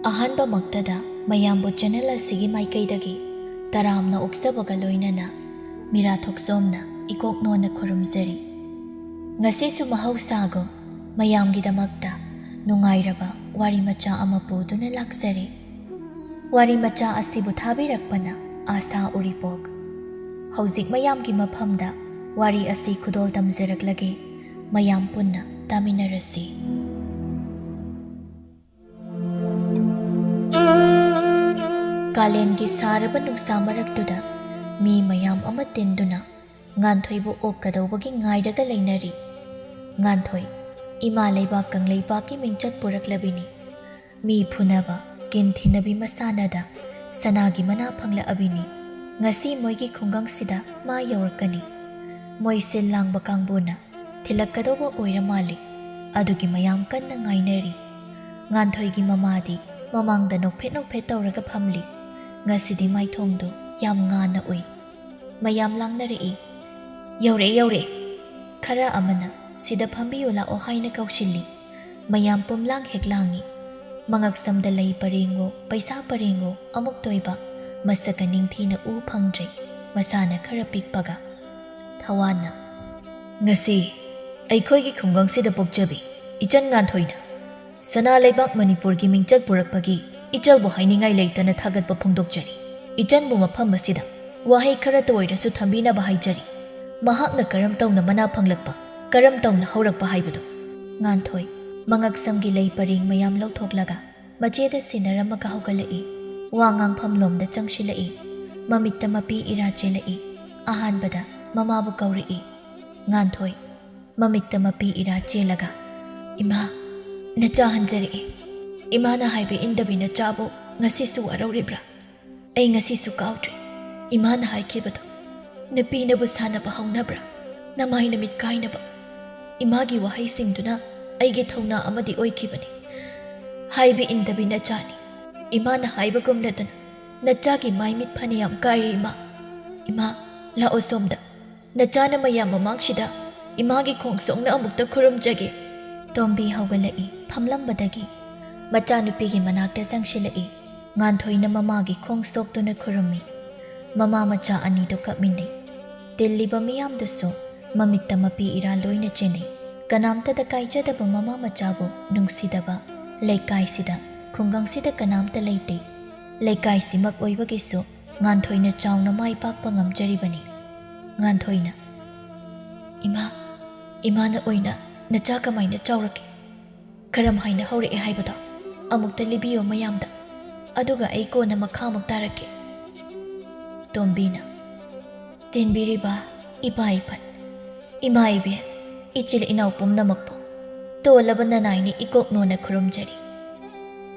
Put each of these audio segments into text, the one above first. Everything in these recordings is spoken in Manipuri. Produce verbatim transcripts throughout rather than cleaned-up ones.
ꯑꯍꯥꯟꯕꯃꯛꯇꯗ ꯃꯌꯥꯝꯕꯨ ꯆꯦꯅꯦꯜ ꯑꯁꯤꯒꯤ ꯃꯥꯏꯀꯩꯗꯒꯤ ꯇꯔꯥꯝꯅ ꯑꯣꯛꯆꯕꯒ ꯂꯣꯏꯅꯅ ꯃꯤꯔꯥ ꯊꯣꯛꯆꯣꯝꯅ ꯏꯀꯣꯛ ꯅꯣꯟꯅ ꯈꯨꯔꯨꯝꯖꯔꯤ꯫ ꯉꯁꯤꯁꯨ ꯃꯍꯧꯁꯥꯒꯨꯝ ꯃꯌꯥꯝꯒꯤꯗꯃꯛꯇ ꯅꯨꯡꯉꯥꯏꯔꯕ ꯋꯥꯔꯤ ꯃꯆꯥ ꯑꯃ ꯄꯨꯗꯨꯅ ꯂꯥꯛꯆꯔꯤ꯫ ꯋꯥꯔꯤ ꯃꯆꯥ ꯑꯁꯤꯕꯨ ꯊꯥꯕꯤꯔꯛꯄꯅ ꯑꯥꯁꯥ ꯎꯔꯤꯄꯣꯛ꯫ ꯍꯧꯖꯤꯛ ꯃꯌꯥꯝꯒꯤ ꯃꯐꯝꯗ ꯋꯥꯔꯤ ꯑꯁꯤ ꯈꯨꯗꯣꯜ ꯇꯝꯖꯔꯛꯂꯒꯦ꯫ ꯃꯌꯥꯝ ꯄꯨꯟꯅ ꯇꯥꯃꯤꯟꯅꯔꯁꯤ꯫ ꯀꯥꯂꯦꯟꯒꯤ ꯁꯥꯔꯕ ꯅꯨꯡꯁꯥ ꯃꯔꯛꯇꯨꯗ ꯃꯤ ꯃꯌꯥꯝ ꯑꯃ ꯇꯤꯟꯗꯨꯅ ꯉꯥꯟꯊꯣꯏꯕꯨ ꯑꯣꯛꯀꯗꯧꯕꯒꯤ ꯉꯥꯏꯔꯒ ꯂꯩꯅꯔꯤ꯫ ꯉꯥꯟꯊꯣꯏ, ꯏꯃꯥ ꯂꯩꯕꯥꯛ ꯀꯪꯂꯩꯄꯥꯛꯀꯤ ꯃꯤꯡꯆꯠ ꯄꯨꯔꯛꯂꯕꯤꯅꯤ꯫ ꯃꯤ ꯐꯨꯅꯕ, ꯀꯤꯟ ꯊꯤꯅꯕꯤ ꯃꯁꯥꯟꯅꯗ ꯁꯅꯥꯒꯤ ꯃꯅꯥ ꯐꯪꯂꯛꯑꯕꯤꯅꯤ꯫ ꯉꯁꯤ ꯃꯣꯏꯒꯤ ꯈꯨꯡꯒꯪꯁꯤꯗ ꯃꯥ ꯌꯧꯔꯛꯀꯅꯤ꯫ ꯃꯣꯏ ꯁꯤꯜ ꯂꯥꯡꯕ ꯀꯥꯡꯕꯨꯅ ꯊꯤꯜꯂꯛꯀꯗꯧꯕ ꯑꯣꯏꯔ ꯃꯥꯜꯂꯤ꯫ ꯑꯗꯨꯒꯤ ꯃꯌꯥꯝ ꯀꯟꯅ ꯉꯥꯏꯅꯔꯤ꯫ ꯉꯥꯟꯊꯣꯏꯒꯤ ꯃꯃꯥꯗꯤ ꯃꯃꯥꯡꯗ ꯅꯣꯛꯐꯦꯠ ꯅꯣꯛꯐꯦꯠ ꯇꯧꯔꯒ ꯐꯝꯂꯤ꯫ ꯉꯁꯤꯗꯤ ꯃꯥꯏꯊꯣꯡꯗꯨ ꯌꯥꯝ ꯉꯥꯟꯅ ꯎꯏ꯫ ꯃꯌꯥꯝ ꯂꯥꯡꯅꯔꯛꯏ, "ꯌꯧꯔꯛꯑꯦ, ꯌꯧꯔꯛꯑꯦ!" ꯈꯔ ꯑꯃꯅ "ꯁꯤꯗ ꯐꯝꯕꯤꯌꯨ ꯂꯥꯛꯑꯣ" ꯍꯥꯏꯅ ꯀꯧꯁꯤꯜꯂꯤ꯫ ꯃꯌꯥꯝ ꯄꯨꯝꯂꯥꯡ ꯍꯦꯛ ꯂꯥꯡꯏ꯫ ꯃꯉꯛꯁꯝꯗ ꯂꯩ ꯄꯔꯦꯡꯋꯣ, ꯄꯩꯁꯥ ꯄꯔꯦꯡꯋꯣ ꯑꯃꯨꯛꯇ ꯑꯣꯏꯕ ꯃꯁꯛꯀ ꯅꯤꯡꯊꯤꯅ ꯎ ꯐꯪꯗ꯭ꯔꯦ꯫ ꯃꯁꯥꯅ ꯈꯔ ꯄꯤꯛꯄꯒ꯫ ꯊꯋꯥꯟꯅ, "ꯉꯁꯤ ꯑꯩꯈꯣꯏꯒꯤ ꯈꯨꯡꯒꯪꯁꯤꯗ ꯄꯣꯛꯆꯕꯤ ꯏꯆꯟ ꯉꯥꯟꯊꯣꯏꯅ ꯁꯅꯥ ꯂꯩꯕꯥꯛ ꯃꯅꯤꯄꯨꯔꯒꯤ ꯃꯤꯡꯆꯠ ꯄꯨꯔꯛꯄꯒꯤ ꯏꯆꯜꯕꯨ ꯍꯥꯏꯅꯤꯡꯉꯥꯏ ꯂꯩꯇꯅ ꯊꯥꯒꯠꯄ ꯐꯣꯡꯗꯣꯛꯆꯔꯤ꯫ ꯏꯆꯟꯕꯨ ꯃꯐꯝ ꯑꯁꯤꯗ ꯋꯥꯍꯩ ꯈꯔꯇ ꯑꯣꯏꯔꯁꯨ ꯊꯝꯕꯤꯅꯕ ꯍꯥꯏꯖꯔꯤ꯫ ꯃꯍꯥꯛꯅ ꯀꯔꯝ ꯇꯧꯅ ꯃꯅꯥ ꯐꯪꯂꯛꯄ, ꯀꯔꯝ ꯇꯧꯅ ꯍꯧꯔꯛꯄ ꯍꯥꯏꯕꯗꯨ꯫" ꯉꯥꯟꯊꯣꯏ, ꯃꯉꯛꯁꯝꯒꯤ ꯂꯩ ꯄꯔꯦꯡ ꯃꯌꯥꯝ ꯂꯧꯊꯣꯛꯂꯒ ꯃꯆꯦꯗ ꯁꯤꯟꯅꯔꯝꯃꯒ ꯍꯧꯒꯠꯂꯛꯏ꯫ ꯋꯥ ꯉꯥꯡꯐꯝ ꯂꯣꯝꯗ ꯆꯪꯁꯤꯜꯂꯛꯏ꯫ ꯃꯃꯤꯠꯇ ꯃꯄꯤ ꯏꯔꯥ ꯆꯦꯜꯂꯛꯏ꯫ ꯑꯍꯥꯟꯕꯗ ꯃꯃꯥꯕꯨ ꯀꯧꯔꯛꯏ꯫ ꯉꯥꯟꯊꯣꯏ, ꯃꯃꯤꯠꯇ ꯃꯄꯤ ꯏꯔꯥ ꯆꯦꯜꯂꯒ, "ꯏꯃꯥ, ꯅꯆꯥ ꯍꯟꯖꯔꯛꯑꯦ꯫ ꯏꯃꯥꯅ ꯍꯥꯏꯕ ꯏꯟꯗꯕꯤ ꯅꯆꯥꯕꯨ ꯉꯁꯤꯁꯨ ꯋꯥꯔꯧꯔꯤꯕ꯭ꯔꯥ? ꯑꯩ ꯉꯁꯤꯁꯨ ꯀꯥꯎꯗ꯭ꯔꯤ ꯏꯃꯥꯅ ꯍꯥꯏꯈꯤꯕꯗꯣ꯫ ꯅꯨꯄꯤꯅꯕꯨ ꯁꯥꯟꯅꯕ ꯍꯧꯅꯕ꯭ꯔꯥ? ꯅꯃꯥꯏ ꯅꯃꯤꯠ ꯀꯥꯏꯅꯕ꯫ ꯏꯃꯥꯒꯤ ꯋꯥꯍꯩꯁꯤꯡꯗꯨꯅ ꯑꯩꯒꯤ ꯊꯧꯅꯥ ꯑꯃꯗꯤ ꯑꯣꯏꯈꯤꯕꯅꯤ꯫ ꯍꯥꯏꯕ ꯏꯟꯗꯕꯤ ꯅꯆꯥꯅꯤ꯫ ꯏꯃꯥꯅ ꯍꯥꯏꯕꯒꯨꯝꯅꯗꯅ ꯅꯆꯥꯒꯤ ꯃꯥꯏ ꯃꯤꯠ ꯐꯅꯌꯥꯝ ꯀꯥꯏꯔꯦ ꯏꯃꯥ꯫ ꯏꯃꯥ, ꯂꯥꯛꯑꯣ ꯁꯣꯝꯗ꯫ ꯅꯆꯥꯅ ꯃꯌꯥꯝ ꯃꯃꯥꯡꯁꯤꯗ ꯏꯃꯥꯒꯤ ꯈꯣꯡ ꯁꯣꯛꯅ ꯑꯃꯨꯛꯇ ꯈꯨꯔꯨꯝꯖꯒꯦ꯫" ꯇꯣꯝꯕꯤ ꯍꯧꯒꯠꯂꯛꯏ ꯐꯝꯂꯝꯕꯗꯒꯤ꯫ ꯃꯆꯥꯅꯨꯄꯤꯒꯤ ꯃꯅꯥꯛꯇ ꯆꯪꯁꯤꯜꯂꯛꯏ꯫ ꯉꯥꯟꯊꯣꯏꯅ ꯃꯃꯥꯒꯤ ꯈꯣꯡ ꯁꯣꯛꯇꯨꯅ ꯈꯨꯔꯨꯝꯃꯤ꯫ ꯃꯃꯥ ꯃꯆꯥ ꯑꯅꯤꯗꯨ ꯀꯞꯃꯤꯟꯅꯩ꯫ ꯇꯤꯜꯂꯤꯕ ꯃꯤꯌꯥꯝꯗꯨꯁꯨ ꯃꯃꯤꯠꯇ ꯃꯄꯤ ꯏꯔꯥ ꯂꯣꯏꯅ ꯆꯦꯟꯅꯩ꯫ ꯀꯅꯥꯝꯇꯗ ꯀꯥꯏꯖꯗꯕ ꯃꯃꯥ ꯃꯆꯥꯕꯨ ꯅꯨꯡꯁꯤꯗꯕ ꯂꯩꯀꯥꯏꯁꯤꯗ, ꯈꯨꯡꯒꯪꯁꯤꯗ ꯀꯅꯥꯝꯇ ꯂꯩꯇꯦ꯫ ꯂꯩꯀꯥꯏꯁꯤꯃꯛ ꯑꯣꯏꯕꯒꯤꯁꯨ ꯉꯥꯟꯊꯣꯏꯅ ꯆꯥꯎꯅ ꯃꯥꯏ ꯄꯥꯛꯄ ꯉꯝꯖꯔꯤꯕꯅꯤ꯫ ꯉꯥꯟꯊꯣꯏꯅ, "ꯏꯃꯥ, ꯏꯃꯥꯅ ꯑꯣꯏꯅ ꯅꯆꯥ ꯀꯃꯥꯏꯅ ꯆꯥꯎꯔꯛꯀꯦ? ꯈꯔꯝ ꯍꯥꯏꯅ ꯍꯧꯔꯛꯑꯦ ꯍꯥꯏꯕꯗꯣ ꯑꯃꯨꯛꯇ ꯂꯤꯕꯤꯌꯣ ꯃꯌꯥꯝꯗ, ꯑꯗꯨꯒ ꯑꯩ ꯀꯣꯟꯅ ꯃꯈꯥꯃꯨꯛ ꯇꯥꯔꯛꯀꯦ꯫" ꯇꯣꯝꯕꯤꯅ, "ꯇꯦꯟꯕꯤꯔꯤꯕ ꯏꯄꯥ ꯏꯄꯟ, ꯏꯃꯥ ꯏꯕꯦꯟ, ꯏꯆꯤꯜ ꯏꯅꯥꯎ ꯄꯨꯝꯅꯃꯛꯄꯨ ꯇꯣꯜꯂꯕ ꯅꯅꯥꯏꯅ ꯏꯀꯣꯛꯅꯣꯅ ꯈꯨꯔꯨꯝꯖꯔꯤ꯫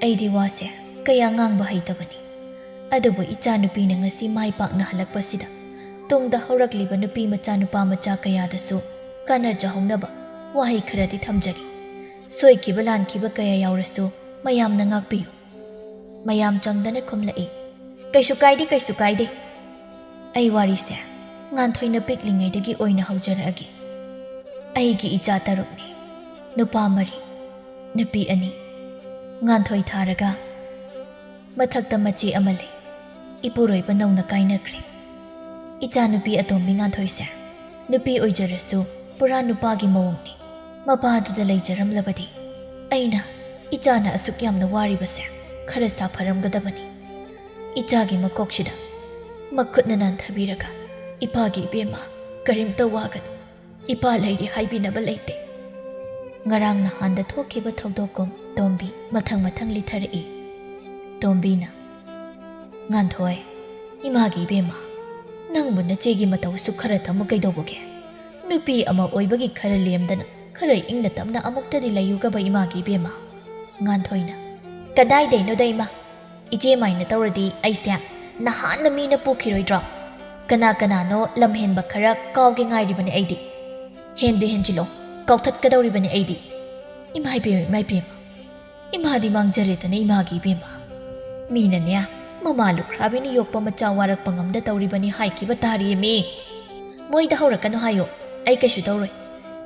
ꯑꯩꯗꯤ ꯋꯥꯁꯦ ꯀꯌꯥ ꯉꯥꯡꯕ ꯍꯩꯇꯕꯅꯤ, ꯑꯗꯨꯕꯨ ꯏꯆꯥꯅꯨꯄꯤꯅ ꯉꯁꯤ ꯃꯥꯏ ꯄꯥꯛꯅ ꯍꯜꯂꯛꯄꯁꯤꯗ ꯇꯨꯡꯗ ꯍꯧꯔꯛꯂꯤꯕ ꯅꯨꯄꯤ ꯃꯆꯥ ꯅꯨꯄꯥ ꯃꯆꯥ ꯀꯌꯥꯗꯁꯨ ꯀꯥꯟꯅꯖꯍꯧꯅꯕ ꯋꯥꯍꯩ ꯈꯔꯗꯤ ꯊꯝꯖꯒꯦ꯫ ꯁꯣꯏꯈꯤꯕ ꯂꯥꯟꯈꯤꯕ ꯀꯌꯥ ꯌꯥꯎꯔꯁꯨ ꯃꯌꯥꯝꯅ ꯉꯥꯛꯄꯤꯌꯨ꯫" ꯃꯌꯥꯝ ꯆꯪꯗꯅ ꯈꯨꯝꯂꯛꯏ, "ꯀꯩꯁꯨ ꯀꯥꯏꯗꯦ, ꯀꯩꯁꯨ ꯀꯥꯏꯗꯦ꯫" ꯑꯩ ꯋꯥꯔꯤꯁꯦ ꯉꯥꯟꯊꯣꯏꯅ ꯄꯤꯛꯂꯤꯉꯩꯗꯒꯤ ꯑꯣꯏꯅ ꯍꯧꯖꯔꯛꯑꯒꯦ꯫ ꯑꯩꯒꯤ ꯏꯆꯥ ꯇꯔꯨꯛꯅꯤ, ꯅꯨꯄꯥ ꯃꯔꯤ, ꯅꯨꯄꯤ ꯑꯅꯤ꯫ ꯉꯥꯟꯊꯣꯏ ꯊꯥꯔꯒ ꯃꯊꯛꯇ ꯃꯆꯦ ꯑꯃ ꯂꯩ꯫ ꯏꯄꯨꯔꯣꯏꯕ ꯅꯧꯅ ꯀꯥꯏꯅꯈ꯭ꯔꯦ꯫ ꯏꯆꯥꯅꯨꯄꯤ ꯑꯇꯣꯝꯕꯤ ꯉꯥꯟꯊꯣꯏꯁꯦ ꯅꯨꯄꯤ ꯑꯣꯏꯖꯔꯁꯨ ꯄꯨꯔꯥ ꯅꯨꯄꯥꯒꯤ ꯃꯑꯣꯡꯅꯤ꯫ ꯃꯄꯥꯗꯨꯗ ꯂꯩꯖꯔꯝꯂꯕꯗꯤ ꯑꯩꯅ ꯏꯆꯥꯅ ꯑꯁꯨꯛ ꯌꯥꯝꯅ ꯋꯥꯔꯤꯕꯁꯦ ꯈꯔ ꯁꯥꯐꯔꯝꯒꯗꯕꯅꯤ꯫ ꯏꯆꯥꯒꯤ ꯃꯀꯣꯛꯁꯤꯗ ꯃꯈꯨꯠꯅ ꯅꯥꯟꯊꯕꯤꯔꯒ, "ꯏꯄꯥꯒꯤ ꯏꯕꯦꯝꯃ, ꯀꯔꯤꯝꯇ ꯋꯥꯒꯅꯨ꯫ ꯏꯄꯥ ꯂꯩꯔꯤ ꯍꯥꯏꯕꯤꯅꯕ ꯂꯩꯇꯦ꯫" ꯉꯔꯥꯡ ꯅꯍꯥꯟꯗ ꯊꯣꯛꯈꯤꯕ ꯊꯧꯗꯣꯛꯀꯨꯝ ꯇꯣꯝꯕꯤ ꯃꯊꯪ ꯃꯊꯪ ꯂꯤꯊꯔꯛꯏ꯫ ꯇꯣꯝꯕꯤꯅ, "ꯉꯥꯟꯊꯣꯏ, ꯏꯃꯥꯒꯤ ꯏꯕꯦꯝꯃ, ꯅꯪꯕꯨ ꯅꯆꯦꯒꯤ ꯃꯇꯧꯁꯨ ꯈꯔ ꯇꯝꯃꯨ ꯀꯩꯗꯧꯕꯒꯦ? ꯅꯨꯄꯤ ꯑꯃ ꯑꯣꯏꯕꯒꯤ ꯈꯔ ꯂꯦꯝꯗꯅ, ꯈꯔ ꯏꯪꯅ ꯇꯞꯅ ꯑꯃꯨꯛꯇꯗꯤ ꯂꯩꯌꯨꯒꯕ ꯏꯃꯥꯒꯤ ꯏꯕꯦꯝꯃ꯫" ꯉꯥꯟꯊꯣꯏꯅ, "ꯀꯗꯥꯏꯗꯩꯅꯣꯗ ꯏꯃꯥ? ꯏꯆꯦ ꯃꯥꯏꯅ ꯇꯧꯔꯗꯤ ꯑꯩꯁꯦ ꯅꯍꯥꯟꯅ ꯃꯤꯅ ꯄꯣꯛꯈꯤꯔꯣꯏꯗ꯭ꯔꯣ? ꯀꯅꯥ ꯀꯅꯥꯅꯣ ꯂꯝ ꯍꯦꯟꯕ ꯈꯔ ꯀꯥꯎꯒꯦ ꯉꯥꯏꯔꯤꯕꯅꯦ ꯑꯩꯗꯤ꯫ ꯍꯦꯟꯗꯤ ꯍꯦꯟꯖꯤꯜꯂꯣ, ꯀꯥꯎꯊꯠꯀꯗꯧꯔꯤꯕꯅꯦ ꯑꯩꯗꯤ꯫" ꯏꯃꯥ ꯏꯕꯦꯝꯃ, ꯏꯃꯥ ꯏꯕꯦꯝꯃ꯫ ꯏꯃꯥꯗꯤ ꯃꯥꯡꯖꯔꯦꯗꯅ ꯏꯃꯥꯒꯤ ꯏꯕꯦꯝꯃ꯫ ꯃꯤꯅꯅꯦ, ꯃꯃꯥ ꯂꯨꯈ꯭ꯔꯥꯕꯤꯅ ꯌꯣꯛꯄ ꯃꯆꯥ ꯋꯥꯔꯛꯄ ꯉꯝꯗ ꯇꯧꯔꯤꯕꯅꯤ ꯍꯥꯏꯈꯤꯕ ꯇꯥꯔꯤꯌꯦꯃꯤ꯫ ꯃꯣꯏꯗ ꯍꯧꯔꯛꯀꯅꯨ ꯍꯥꯏꯌꯣ, ꯑꯩ ꯀꯩꯁꯨ ꯇꯧꯔꯣꯏ꯫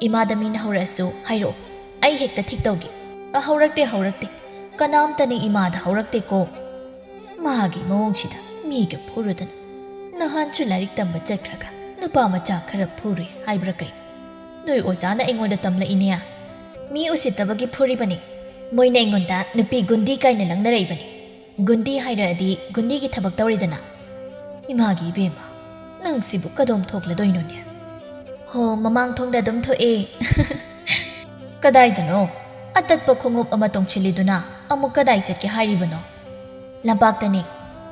ꯏꯃꯥꯗ ꯃꯤꯅ ꯍꯧꯔꯛꯑꯁꯨ ꯍꯥꯏꯔꯛꯑꯣ, ꯑꯩ ꯍꯦꯛꯇ ꯊꯤꯛ ꯇꯧꯒꯦ꯫ ꯑ, ꯍꯧꯔꯛꯇꯦ, ꯍꯧꯔꯛꯇꯦ꯫ ꯀꯅꯥꯝꯇꯅ ꯏꯃꯥꯗ ꯍꯧꯔꯛꯇꯦꯀꯣ꯫ ꯃꯥꯒꯤ ꯃꯑꯣꯡꯁꯤꯗ ꯃꯤꯒ ꯐꯨꯔꯨꯗꯅ, ꯅꯍꯥꯟꯁꯨ ꯂꯥꯏꯔꯤꯛ ꯇꯝꯕ ꯆꯠꯈ꯭ꯔꯒ ꯅꯨꯄꯥ ꯃꯆꯥ ꯈꯔ ꯐꯨꯔꯨꯏ ꯍꯥꯏꯕ꯭ꯔꯥ ꯀꯩꯅꯣ? ꯅꯣꯏ ꯑꯣꯖꯥꯅ ꯑꯩꯉꯣꯟꯗ ꯇꯝꯂꯛꯏꯅꯦ꯫ ꯃꯤ ꯎꯁꯤꯠꯇꯕꯒꯤ ꯐꯨꯔꯤꯕꯅꯤ꯫ ꯃꯣꯏꯅ ꯑꯩꯉꯣꯟꯗ ꯅꯨꯄꯤ ꯒꯨꯟꯗꯤ ꯀꯥꯏꯅ ꯂꯪꯅꯔꯛꯏꯕꯅꯤ꯫ ꯒꯨꯟꯗꯤ ꯍꯥꯏꯔꯛꯑꯗꯤ ꯒꯨꯟꯗꯤꯒꯤ ꯊꯕꯛ ꯇꯧꯔꯦꯗꯅ꯫ ꯏꯃꯥꯒꯤ ꯏꯕꯦꯝꯃ, ꯅꯪꯁꯤꯕꯨ ꯀꯗꯣꯝ ꯊꯣꯛꯂꯗꯣꯏꯅꯣꯅꯦ? ꯍꯣ, ꯃꯃꯥꯡ ꯊꯣꯡꯗ ꯑꯗꯨꯝ ꯊꯣꯛꯑꯦ꯫ ꯀꯗꯥꯏꯗꯅꯣ? ꯑꯇꯠꯄ ꯈꯣꯡꯎꯞ ꯑꯃ ꯇꯣꯡꯁꯤꯜꯂꯤꯗꯨꯅ ꯑꯃꯨꯛ ꯀꯗꯥꯏ ꯆꯠꯀꯦ ꯍꯥꯏꯔꯤꯕꯅꯣ? ꯂꯝꯄꯥꯛꯇꯅꯤ꯫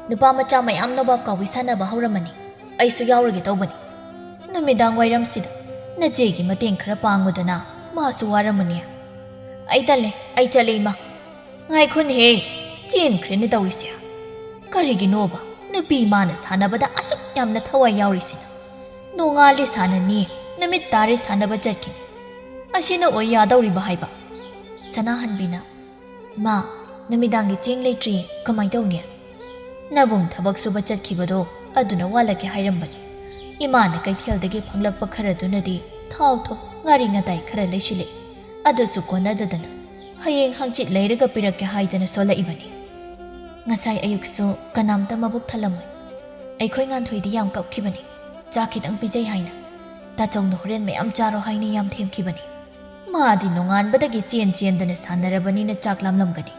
ꯅꯨꯄꯥ ꯃꯆꯥ ꯃꯌꯥꯝ ꯅꯣꯕꯥꯞ ꯀꯥꯎꯕꯤ ꯁꯥꯟꯅꯕ ꯍꯧꯔꯝꯃꯅꯤ꯫ ꯑꯩꯁꯨ ꯌꯥꯎꯔꯒꯦ ꯇꯧꯕꯅꯤ꯫ ꯅꯨꯃꯤꯗꯥꯡ ꯋꯥꯏꯔꯝꯁꯤꯗ ꯅꯆꯦꯒꯤ ꯃꯇꯦꯡ ꯈꯔ ꯄꯥꯡꯉꯨꯗꯅ, ꯃꯥꯁꯨ ꯋꯥꯔꯝꯃꯅꯤ꯫ ꯑꯩ ꯇꯜꯂꯦ, ꯑꯩ ꯆꯠꯂꯦ ꯏꯃꯥ꯫ ꯉꯥꯏꯈꯣꯅꯦꯍꯦ, ꯆꯦꯟꯈ꯭ꯔꯦꯅꯦ ꯇꯧꯔꯤꯁꯦ꯫ ꯀꯔꯤꯒꯤꯅꯣꯕ ꯅꯨꯄꯤ ꯃꯥꯅ ꯁꯥꯟꯅꯕꯗ ꯑꯁꯨꯛ ꯌꯥꯝꯅ ꯊꯋꯥꯏ ꯌꯥꯎꯔꯤꯁꯤꯅ? ꯅꯣꯡꯉꯥꯜꯂꯦ ꯁꯥꯟꯅꯅꯤ, ꯅꯨꯃꯤꯠ ꯇꯥꯔꯦ ꯁꯥꯟꯅꯕ ꯆꯠꯈꯤꯅꯤ꯫ ꯑꯁꯤꯅ ꯑꯣꯏ ꯌꯥꯗꯧꯔꯤꯕ ꯍꯥꯏꯕ? ꯁꯅꯥꯍꯟꯕꯤꯅ, "ꯃꯥ, ꯅꯨꯃꯤꯗꯥꯡꯒꯤ ꯆꯦꯡ ꯂꯩꯇ꯭ꯔꯤ, ꯀꯃꯥꯏ ꯇꯧꯅꯤ?" ꯅꯕꯨꯡ ꯊꯕꯛ ꯁꯨꯕ ꯆꯠꯈꯤꯕꯗꯣ ꯑꯗꯨꯅ ꯋꯥꯠꯂꯛꯀꯦ ꯍꯥꯏꯔꯝꯕꯅꯤ꯫ ꯏꯃꯥꯅ ꯀꯩꯊꯦꯜꯗꯒꯤ ꯐꯪꯂꯛꯄ ꯈꯔꯗꯨꯅꯗꯤ ꯊꯥꯎ ꯊꯨꯝ, ꯉꯥꯔꯤ ꯉꯇꯥꯏ ꯈꯔ ꯂꯩꯁꯤꯜꯂꯛꯏ꯫ ꯑꯗꯨꯁꯨ ꯀꯣꯟꯅꯗꯗꯅ ꯍꯌꯦꯡ ꯍꯪꯆꯤꯠ ꯂꯩꯔꯒ ꯄꯤꯔꯛꯀꯦ ꯍꯥꯏꯗꯅ ꯁꯣꯜꯂꯛꯏꯕꯅꯤ꯫ ꯉꯁꯥꯏ ꯑꯌꯨꯛꯁꯨ ꯀꯅꯥꯝꯇ ꯃꯕꯨꯛ ꯊꯜꯂꯝꯃꯣꯏ꯫ ꯑꯩꯈꯣꯏ ꯉꯥꯟꯊꯣꯏꯗꯤ ꯌꯥꯝ ꯀꯞꯈꯤꯕꯅꯤ, ꯆꯥꯛ ꯈꯤꯇꯪ ꯄꯤꯖꯩ ꯍꯥꯏꯅ꯫ ꯇꯥꯆꯧꯅ ꯍꯣꯔꯦꯟ ꯃꯌꯥꯝ ꯆꯥꯔꯣ ꯍꯥꯏꯅ ꯌꯥꯝ ꯊꯦꯝꯈꯤꯕꯅꯤ꯫ ꯃꯥꯗꯤ ꯅꯣꯡꯉꯥꯟꯕꯗꯒꯤ ꯆꯦꯟ ꯆꯦꯟꯗꯅ ꯁꯥꯟꯅꯔꯕꯅꯤꯅ ꯆꯥꯛ ꯂꯥꯝꯂꯝꯒꯅꯤ꯫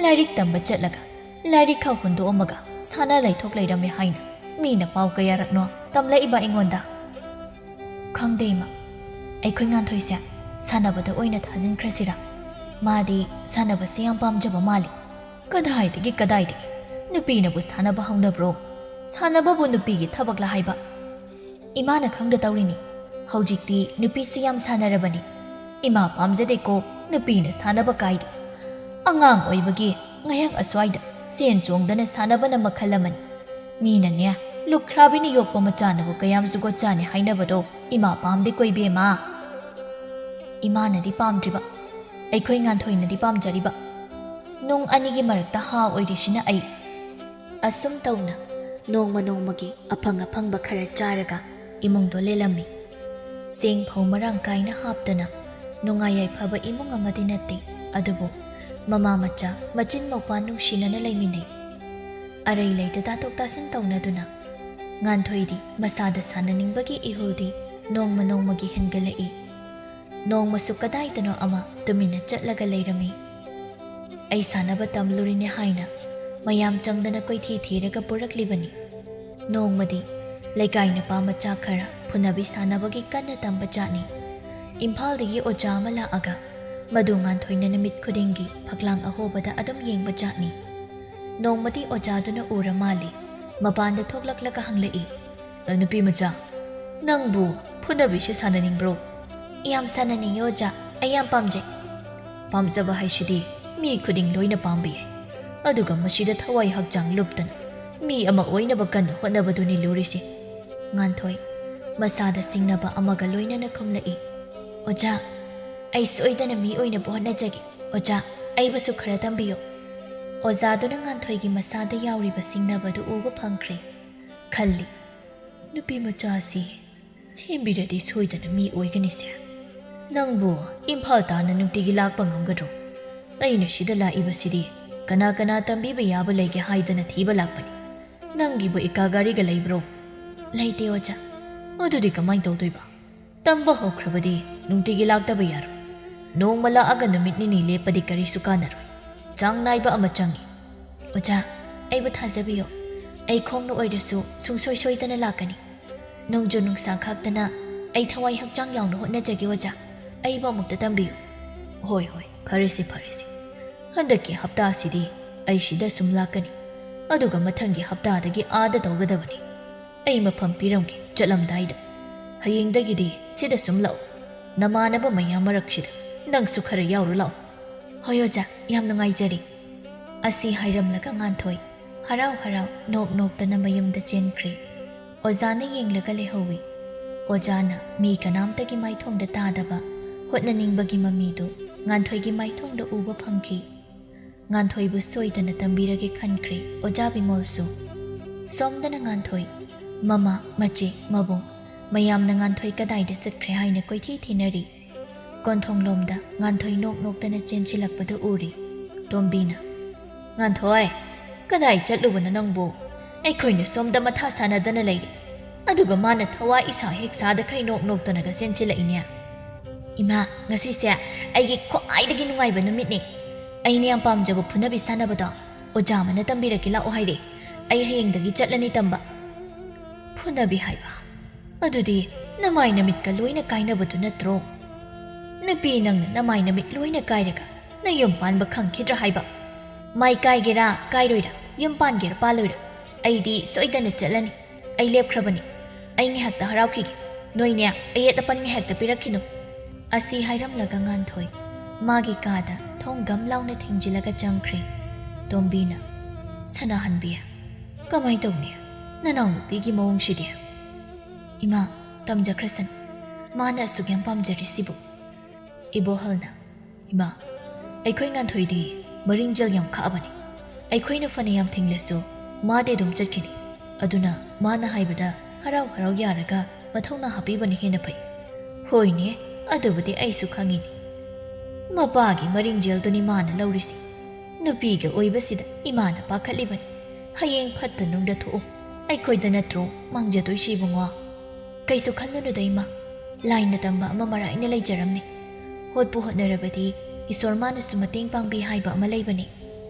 ꯂꯥꯏꯔꯤꯛ ꯇꯝꯕ ꯆꯠꯂꯒ ꯂꯥꯏꯔꯤꯛ ꯈꯛ ꯍꯨꯟꯗꯣꯛꯑꯝꯃꯒ ꯁꯥꯟꯅ ꯂꯩꯊꯣꯛ ꯂꯩꯔꯝꯃꯦ ꯍꯥꯏꯅ ꯃꯤꯅ ꯄꯥꯎ ꯀꯌꯥꯔꯛꯅꯣ ꯇꯝꯂꯛꯏꯕ ꯑꯩꯉꯣꯟꯗ꯫ ꯈꯪꯗꯦ ꯏꯃꯥ, ꯑꯩꯈꯣꯏ ꯉꯥꯟꯊꯣꯏꯁꯦ ꯁꯥꯟꯅꯕꯗ ꯑꯣꯏꯅ ꯊꯥꯖꯤꯟꯈ꯭ꯔꯁꯤꯔꯥ? ꯃꯥꯗꯤ ꯁꯥꯟꯅꯕꯁꯦ ꯌꯥꯝ ꯄꯥꯝꯖꯕ ꯃꯥꯜꯂꯤ꯫ ꯀꯗꯥꯏꯗꯒꯤ ꯀꯗꯥꯏꯗꯒꯤ ꯅꯨꯄꯤꯅꯕꯨ ꯁꯥꯟꯅꯕ ꯍꯧꯅꯕ꯭ꯔꯣ? ꯁꯥꯟꯅꯕꯕꯨ ꯅꯨꯄꯤꯒꯤ ꯊꯕꯛꯂ ꯍꯥꯏꯕ? ꯏꯃꯥꯅ ꯈꯪꯗ ꯇꯧꯔꯤꯅꯤ꯫ ꯍꯧꯖꯤꯛꯇꯤ ꯅꯨꯄꯤꯁꯨ ꯌꯥꯝ ꯁꯥꯟꯅꯔꯕꯅꯤ꯫ ꯏꯃꯥ ꯄꯥꯝꯖꯗꯦꯀꯣ ꯅꯨꯄꯤꯅ ꯁꯥꯟꯅꯕ ꯀꯥꯏꯗꯣ꯫ ꯑꯉꯥꯡ ꯑꯣꯏꯕꯒꯤ ꯉꯥꯏꯍꯥꯛ ꯑꯁ꯭ꯋꯥꯏꯗ ꯆꯦꯟ ꯆꯣꯡꯗꯅ ꯁꯥꯟꯅꯕꯅ ꯃꯈꯜ ꯑꯃꯅꯤ꯫ ꯃꯤꯅꯅꯦ, ꯂꯨꯈ꯭ꯔꯥꯕꯤꯅ ꯌꯣꯛꯄ ꯃꯆꯥꯅꯕꯨ ꯀꯌꯥꯝ ꯖꯨꯒꯣꯠ ꯆꯥꯅꯤ ꯍꯥꯏꯅꯕꯗꯣ ꯏꯃꯥ ꯄꯥꯝꯗꯦꯀꯣ ꯏꯕꯦꯝꯃ꯫ ꯏꯃꯥꯅꯗꯤ ꯄꯥꯝꯗ꯭ꯔꯤꯕ, ꯑꯩꯈꯣꯏ ꯉꯥꯟꯊꯣꯏꯅꯗꯤ ꯄꯥꯝꯖꯔꯤꯕ꯫ ꯅꯨꯡ ꯑꯅꯤꯒꯤ ꯃꯔꯛꯇ ꯍꯥ ꯑꯣꯏꯔꯤꯁꯤꯅ ꯑꯩ꯫ ꯑꯁꯨꯝ ꯇꯧꯅ ꯅꯣꯡꯃ ꯅꯣꯡꯃꯒꯤ ꯑꯐꯪ ꯑꯐꯪꯕ ꯈꯔ ꯆꯥꯔꯒ ꯏꯃꯨꯡꯗꯣ ꯂꯦꯜꯂꯝꯃꯤ꯫ ꯆꯦꯡ ꯐꯧ ꯃꯔꯥꯡ ꯀꯥꯏꯅ ꯍꯥꯞꯇꯅ ꯅꯨꯡꯉꯥꯏ ꯌꯥꯏꯐꯕ ꯏꯃꯨꯡ ꯑꯃꯗꯤ ꯅꯠꯇꯦ, ꯑꯗꯨꯕꯨ ꯃꯃꯥ ꯃꯆꯥ ꯃꯆꯤꯟ ꯃꯧꯄꯥ ꯅꯨꯡꯁꯤꯅꯅ ꯂꯩꯃꯤꯟꯅꯩ꯫ ꯑꯔꯩ ꯂꯩꯇ ꯇꯥꯊꯣꯛ ꯇꯥꯁꯤꯟ ꯇꯧꯅꯗꯨꯅ ꯉꯥꯟꯊꯣꯏꯗꯤ ꯃꯁꯥꯗ ꯁꯥꯟꯅꯅꯤꯡꯕꯒꯤ ꯏꯍꯨꯜꯗꯤ ꯅꯣꯡꯃ ꯅꯣꯡꯃꯒꯤ ꯍꯦꯟꯒꯠꯂꯛꯏ꯫ ꯅꯣꯡꯃꯁꯨ ꯀꯗꯥꯏꯗꯅꯣ ꯑꯃ ꯇꯨꯃꯤꯟꯅ ꯆꯠꯂꯒ ꯂꯩꯔꯝꯃꯤ꯫ "ꯑꯩ ꯁꯥꯟꯅꯕ ꯇꯝꯂꯨꯔꯤꯅꯦ" ꯍꯥꯏꯅ ꯃꯌꯥꯝ ꯆꯪꯗꯅ ꯀꯣꯏꯊꯤ ꯊꯤꯔꯒ ꯄꯨꯔꯛꯂꯤꯕꯅꯤ꯫ ꯅꯣꯡꯃꯗꯤ ꯂꯩꯀꯥꯏ ꯅꯨꯄꯥ ꯃꯆꯥ ꯈꯔ ꯐꯨꯅꯕꯤ ꯁꯥꯟꯅꯕꯒꯤ ꯀꯟꯅ ꯇꯝꯕ ꯖꯥꯠꯅꯤ꯫ ꯏꯝꯐꯥꯜꯗꯒꯤ ꯑꯣꯖꯥ ꯑꯃ ꯂꯥꯛꯑꯒ ꯃꯗꯨ ꯉꯥꯟꯊꯣꯏꯅ ꯅꯨꯃꯤꯠ ꯈꯨꯗꯤꯡꯒꯤ ꯐꯛꯂꯥꯡ ꯑꯍꯣꯕꯗ ꯑꯗꯨꯝ ꯌꯦꯡꯕ ꯖꯥꯠꯅꯤ꯫ ꯅꯣꯡꯃꯗꯤ ꯑꯣꯖꯥꯗꯨꯅ ꯎꯔ ꯃꯥꯜꯂꯤ꯫ ꯃꯄꯥꯟꯗ ꯊꯣꯛꯂꯛꯂꯒ ꯍꯪꯂꯛꯏ, "ꯑ, ꯅꯨꯄꯤ ꯃꯆꯥ, ꯅꯪꯕꯨ ꯐꯨꯅꯕꯤꯁꯦ ꯁꯥꯟꯅꯅꯤꯡꯕ꯭ꯔꯣ?" "ꯌꯥꯝ ꯁꯥꯟꯅꯅꯤꯡꯉꯤ ꯑꯣꯖꯥ, ꯑꯩ ꯌꯥꯝ ꯄꯥꯝꯖꯩ꯫" "ꯄꯥꯝꯖꯕ ꯍꯥꯏꯁꯤꯗꯤ ꯃꯤ ꯈꯨꯗꯤꯡ ꯂꯣꯏꯅ ꯄꯥꯝꯕ ꯌꯥꯏ, ꯑꯗꯨꯒ ꯃꯁꯤꯗ ꯊꯋꯥꯏ ꯍꯛꯆꯥꯡ ꯂꯨꯞꯇꯅ ꯃꯤ ꯑꯃ ꯑꯣꯏꯅꯕ ꯀꯟꯅ ꯍꯣꯠꯅꯕꯗꯨꯅꯤ ꯂꯨꯔꯤꯁꯦ꯫" ꯉꯥꯟꯊꯣꯏ ꯃꯁꯥꯗ ꯁꯤꯡꯅꯕ ꯑꯃꯒ ꯂꯣꯏꯅꯅ ꯈꯨꯝꯂꯛꯏ, "ꯑꯣꯖꯥ, ꯑꯩ ꯁꯣꯏꯗꯅ ꯃꯤ ꯑꯣꯏꯅꯕ ꯍꯣꯠꯅꯖꯒꯦ꯫ ꯑꯣꯖꯥ, ꯑꯩꯕꯨꯁꯨ ꯈꯔ ꯇꯝꯕꯤꯌꯨ꯫" ꯑꯣꯖꯥꯗꯨꯅ ꯉꯥꯟꯊꯣꯏꯒꯤ ꯃꯁꯥꯗ ꯌꯥꯎꯔꯤꯕ ꯁꯤꯡꯅꯕꯗꯨ ꯎꯕ ꯐꯪꯈ꯭ꯔꯦ꯫ ꯈꯜꯂꯤ, "ꯅꯨꯄꯤ ꯃꯆꯥꯁꯤ ꯁꯦꯝꯕꯤꯔꯗꯤ ꯁꯣꯏꯗꯅ ꯃꯤ ꯑꯣꯏꯒꯅꯤꯁꯦ꯫ ꯅꯪꯕꯨ ꯏꯝꯐꯥꯜ ꯇꯥꯟꯅ ꯅꯨꯡꯇꯤꯒꯤ ꯂꯥꯛꯄ ꯉꯝꯒꯗ꯭ꯔꯣ? ꯑꯩꯅ ꯁꯤꯗ ꯂꯥꯛꯏꯕꯁꯤꯗꯤ ꯀꯅꯥ ꯀꯅꯥ ꯇꯝꯕꯤꯕ ꯌꯥꯕ ꯂꯩꯒꯦ ꯍꯥꯏꯗꯅ ꯊꯤꯕ ꯂꯥꯛꯄꯅꯤ꯫ ꯅꯪꯒꯤꯕꯨ ꯏꯀꯥ ꯒꯥꯔꯤꯒ ꯂꯩꯕ꯭ꯔꯣ?" "ꯂꯩꯇꯦ ꯑꯣꯖꯥ꯫" "ꯑꯗꯨꯗꯤ ꯀꯃꯥꯏꯅ ꯇꯧꯗꯣꯏꯕ? ꯇꯝꯕ ꯍꯧꯈ꯭ꯔꯕꯗꯤ ꯅꯨꯡꯇꯤꯒꯤ ꯂꯥꯛꯇꯕ ꯌꯥꯔꯣꯏ꯫ ꯅꯣꯡꯃ ꯂꯥꯛꯑꯒ ꯅꯨꯃꯤꯠ ꯅꯤꯅꯤ ꯂꯦꯞꯄꯗꯤ ꯀꯔꯤꯁꯨ ꯀꯥꯟꯅꯔꯣꯏ꯫ ꯆꯥꯡ ꯅꯥꯏꯕ ꯑꯃ ꯆꯪꯏ꯫" "ꯑꯣꯖꯥ, ꯑꯩꯕꯨ ꯊꯥꯖꯕꯤꯌꯨ꯫ ꯑꯩ ꯈꯣꯡꯅ ꯑꯣꯏꯔꯁꯨ ꯁꯨꯡꯁꯣꯏ ꯁꯣꯏꯗꯅ ꯂꯥꯛꯀꯅꯤ꯫ ꯅꯣꯡꯖꯨ ꯅꯨꯡꯁꯥ ꯈꯥꯛꯇꯅ ꯑꯩ ꯊꯋꯥꯏ ꯍꯛꯆꯥꯡ ꯌꯥꯎꯅ ꯍꯣꯠꯅꯖꯒꯦ ꯑꯣꯖꯥ꯫ ꯑꯩꯕꯨ ꯑꯃꯨꯛꯇ ꯇꯝꯕꯤꯌꯨ꯫" "ꯍꯣꯏ, ꯍꯣꯏ, ꯐꯔꯦꯁꯦ, ꯐꯔꯦꯁꯦ꯫ ꯍꯟꯗꯛꯀꯤ ꯍꯞꯇꯥꯁꯤꯗꯤ ꯑꯩ ꯁꯤꯗ ꯁꯨꯝ ꯂꯥꯛꯀꯅꯤ꯫ ꯑꯗꯨꯒ ꯃꯊꯪꯒꯤ ꯍꯞꯇꯥꯗꯒꯤ ꯑꯥꯗ ꯇꯧꯒꯗꯕꯅꯤ꯫ ꯑꯩ ꯃꯐꯝ ꯄꯤꯔꯝꯒꯦ ꯆꯠꯂꯝꯗꯥꯏꯗ꯫ ꯍꯌꯦꯡꯗꯒꯤꯗꯤ ꯁꯤꯗ ꯁꯨꯝ ꯂꯥꯛꯎ꯫ ꯅꯃꯥꯟꯅꯕ ꯃꯌꯥꯝ ꯃꯔꯛꯁꯤꯗ ꯅꯪꯁꯨ ꯈꯔ ꯌꯥꯎꯔꯨ ꯂꯥꯛꯎ꯫" "ꯍꯣꯏ ꯑꯣꯖꯥ, ꯌꯥꯝ ꯅꯨꯡꯉꯥꯏꯖꯔꯦ꯫" ꯑꯁꯤ ꯍꯥꯏꯔꯝꯂꯒ ꯉꯥꯟꯊꯣꯏ ꯍꯔꯥꯎ ꯍꯔꯥꯎ ꯅꯣꯛ ꯅꯣꯛꯇꯅ ꯃꯌꯨꯝꯗ ꯆꯦꯟꯈ꯭ꯔꯦ꯫ ꯑꯣꯖꯥꯅ ꯌꯦꯡꯂꯒ ꯂꯩꯍꯧꯏ꯫ ꯑꯣꯖꯥꯅ ꯃꯤ ꯀꯅꯥꯝꯇꯒꯤ ꯃꯥꯏꯊꯣꯡꯗ ꯇꯥꯗꯕ ꯍꯣꯠꯅꯅꯤꯡꯕꯒꯤ ꯃꯃꯤꯗꯨ ꯉꯥꯟꯊꯣꯏꯒꯤ ꯃꯥꯏꯊꯣꯡꯗ ꯎꯕ ꯐꯪꯈꯤ꯫ ꯉꯥꯟꯊꯣꯏꯕꯨ ꯁꯣꯏꯗꯅ ꯇꯝꯕꯤꯔꯒꯦ ꯈꯟꯈ꯭ꯔꯦ ꯑꯣꯖꯥ ꯕꯤꯃꯣꯜꯁꯨ꯫ ꯁꯣꯝꯗꯅ ꯉꯥꯟꯊꯣꯏ, ꯃꯃꯥ, ꯃꯆꯦ, ꯃꯕꯨꯡ ꯃꯌꯥꯝꯅ ꯉꯥꯟꯊꯣꯏ ꯀꯗꯥꯏꯗ ꯆꯠꯈ꯭ꯔꯦ ꯍꯥꯏꯅ ꯀꯣꯏꯊꯤ ꯊꯤꯅꯔꯤ꯫ ꯀꯣꯟꯊꯣꯡꯂꯣꯝꯗ ꯉꯥꯟꯊꯣꯏ ꯅꯣꯛ ꯅꯣꯛꯇꯅ ꯆꯦꯟꯁꯤꯜꯂꯛꯄꯗꯨ ꯎꯔꯤ꯫ ꯇꯣꯝꯕꯤꯅ, "ꯉꯥꯟꯊꯣꯏ, ꯀꯗꯥꯏ ꯆꯠꯂꯨꯕꯅꯣ ꯅꯪꯕꯨ? ꯑꯩꯈꯣꯏꯅ ꯁꯣꯝꯗ ꯃꯊꯥ ꯁꯥꯟꯅꯗꯅ ꯂꯩꯔꯤ, ꯑꯗꯨꯒ ꯃꯥꯅ ꯊꯋꯥ ꯏꯁꯥ ꯍꯦꯛ ꯁꯥꯗꯈꯩ ꯅꯣꯛ ꯅꯣꯛꯇꯅꯒ ꯆꯦꯟꯁꯤꯜꯂꯛꯏꯅꯦ꯫" "ꯏꯃꯥ, ꯉꯁꯤꯁꯦ ꯑꯩꯒꯤ ꯈ꯭ꯋꯥꯏꯗꯒꯤ ꯅꯨꯡꯉꯥꯏꯕ ꯅꯨꯃꯤꯠꯅꯤ꯫ ꯑꯩꯅ ꯌꯥꯝ ꯄꯥꯝꯖꯕ ꯐꯨꯅꯕꯤ ꯁꯥꯟꯅꯕꯗꯣ ꯑꯣꯖꯥ ꯑꯃꯅ ꯇꯝꯕꯤꯔꯛꯀꯦ ꯂꯥꯛꯑꯣ ꯍꯥꯏꯔꯦ꯫ ꯑꯩ ꯍꯌꯦꯡꯗꯒꯤ ꯆꯠꯂꯅꯤ ꯇꯝꯕ꯫" "ꯐꯨꯅꯕꯤ ꯍꯥꯏꯕ? ꯑꯗꯨꯗꯤ ꯅꯃꯥꯏ ꯅꯃꯤꯠꯀ ꯂꯣꯏꯅ ꯀꯥꯏꯅꯕꯗꯨ ꯅꯠꯇ꯭ꯔꯣ? ꯅꯨꯄꯤ ꯅꯪꯅ ꯅꯃꯥꯏ ꯅꯃꯤꯠ ꯂꯣꯏꯅ ꯀꯥꯏꯔꯒ ꯅꯌꯨꯝ ꯄꯥꯟꯕ ꯈꯪꯈꯤꯗ꯭ꯔꯥ ꯍꯥꯏꯕ? ꯃꯥꯏ ꯀꯥꯏꯒꯦꯔꯥ ꯀꯥꯏꯔꯣꯏꯔꯥ, ꯌꯨꯝ ꯄꯥꯟꯒꯦꯔꯥ ꯄꯥꯜꯂꯣꯏꯔꯥ, ꯑꯩꯗꯤ ꯁꯣꯏꯗꯅ ꯆꯠꯂꯅꯤ꯫ ꯑꯩ ꯂꯦꯞꯈ꯭ꯔꯕꯅꯤ꯫ ꯑꯩ ꯉꯥꯏꯍꯥꯛꯇ ꯍꯔꯥꯎꯈꯤꯒꯦ꯫ ꯅꯣꯏꯅꯦ, ꯑꯌꯦꯠ ꯑꯄꯟ ꯉꯥꯏꯍꯥꯛꯇ ꯄꯤꯔꯛꯈꯤꯅꯨ꯫" ꯑꯁꯤ ꯍꯥꯏꯔꯝꯂꯒ ꯉꯥꯟꯊꯣꯏ ꯃꯥꯒꯤ ꯀꯥꯗ ꯊꯣꯡ ꯒꯝ ꯂꯥꯎꯅ ꯊꯤꯡꯖꯤꯜꯂꯒ ꯆꯪꯈ꯭ꯔꯦ꯫ ꯇꯣꯝꯕꯤꯅ, "ꯁꯅꯥꯍꯟꯕꯤ, ꯀꯃꯥꯏ ꯇꯧꯅꯤ? ꯅꯅꯥꯎꯅꯨꯄꯤꯒꯤ ꯃꯑꯣꯡꯁꯤꯗꯤ?" "ꯏꯃꯥ, ꯇꯝꯖꯈ꯭ꯔꯁꯅꯨ꯫ ꯃꯥꯅ ꯑꯁꯨꯛ ꯌꯥꯝ ꯄꯥꯝꯖꯔꯤꯁꯤꯕꯨ꯫" ꯏꯕꯣꯍꯜꯅ, "ꯏꯃꯥ, ꯑꯩꯈꯣꯏ ꯉꯥꯟꯊꯣꯏꯗꯤ ꯃꯔꯤꯡꯖꯦꯜ ꯌꯥꯝ ꯈꯥꯛꯑꯕꯅꯤ꯫ ꯑꯩꯈꯣꯏꯅ ꯐꯅ ꯌꯥꯝ ꯊꯤꯡꯂꯁꯨ ꯃꯥꯗꯤ ꯑꯗꯨꯝ ꯆꯠꯈꯤꯅꯤ꯫ ꯑꯗꯨꯅ ꯃꯥꯅ ꯍꯥꯏꯕꯗ ꯍꯔꯥꯎ ꯍꯔꯥꯎ ꯌꯥꯔꯒ ꯃꯊꯧꯅꯥ ꯍꯥꯞꯄꯤꯕꯅ ꯍꯦꯟꯅ ꯐꯩ꯫" "ꯍꯣꯏꯅꯦ, ꯑꯗꯨꯕꯨꯗꯤ ꯑꯩꯁꯨ ꯈꯪꯉꯤꯅꯦ꯫ ꯃꯄꯥꯒꯤ ꯃꯔꯤꯡꯖꯦꯜꯗꯨꯅꯤ ꯃꯥꯅ ꯂꯧꯔꯤꯁꯤ꯫ ꯅꯨꯄꯤꯒ ꯑꯣꯏꯕꯁꯤꯗ ꯏꯃꯥꯅ ꯄꯥꯈꯠꯂꯤꯕꯅꯤ꯫ ꯍꯌꯦꯡ ꯐꯠꯇ ꯅꯨꯡꯗ ꯊꯣꯛꯎ, ꯑꯩꯈꯣꯏꯗ ꯅꯠꯇ꯭ꯔꯣ ꯃꯥꯡꯖꯗꯣꯏꯁꯤ ꯏꯕꯨꯡꯉꯣ?" "ꯀꯩꯁꯨ ꯈꯜꯂꯨꯅꯨꯗ ꯏꯃꯥ, ꯂꯥꯏꯅ ꯇꯝꯕ ꯑꯃ ꯃꯔꯥꯏꯅ ꯂꯩꯖꯔꯝꯅꯤ꯫ ꯍꯣꯠꯄꯨ ꯍꯣꯠꯅꯔꯕꯗꯤ ꯏꯁꯣꯔ ꯃꯥꯅꯁꯨ ꯃꯇꯦꯡ ꯄꯥꯡꯕꯤ ꯍꯥꯏꯕ ꯑꯃ ꯂꯩꯕꯅꯤ꯫"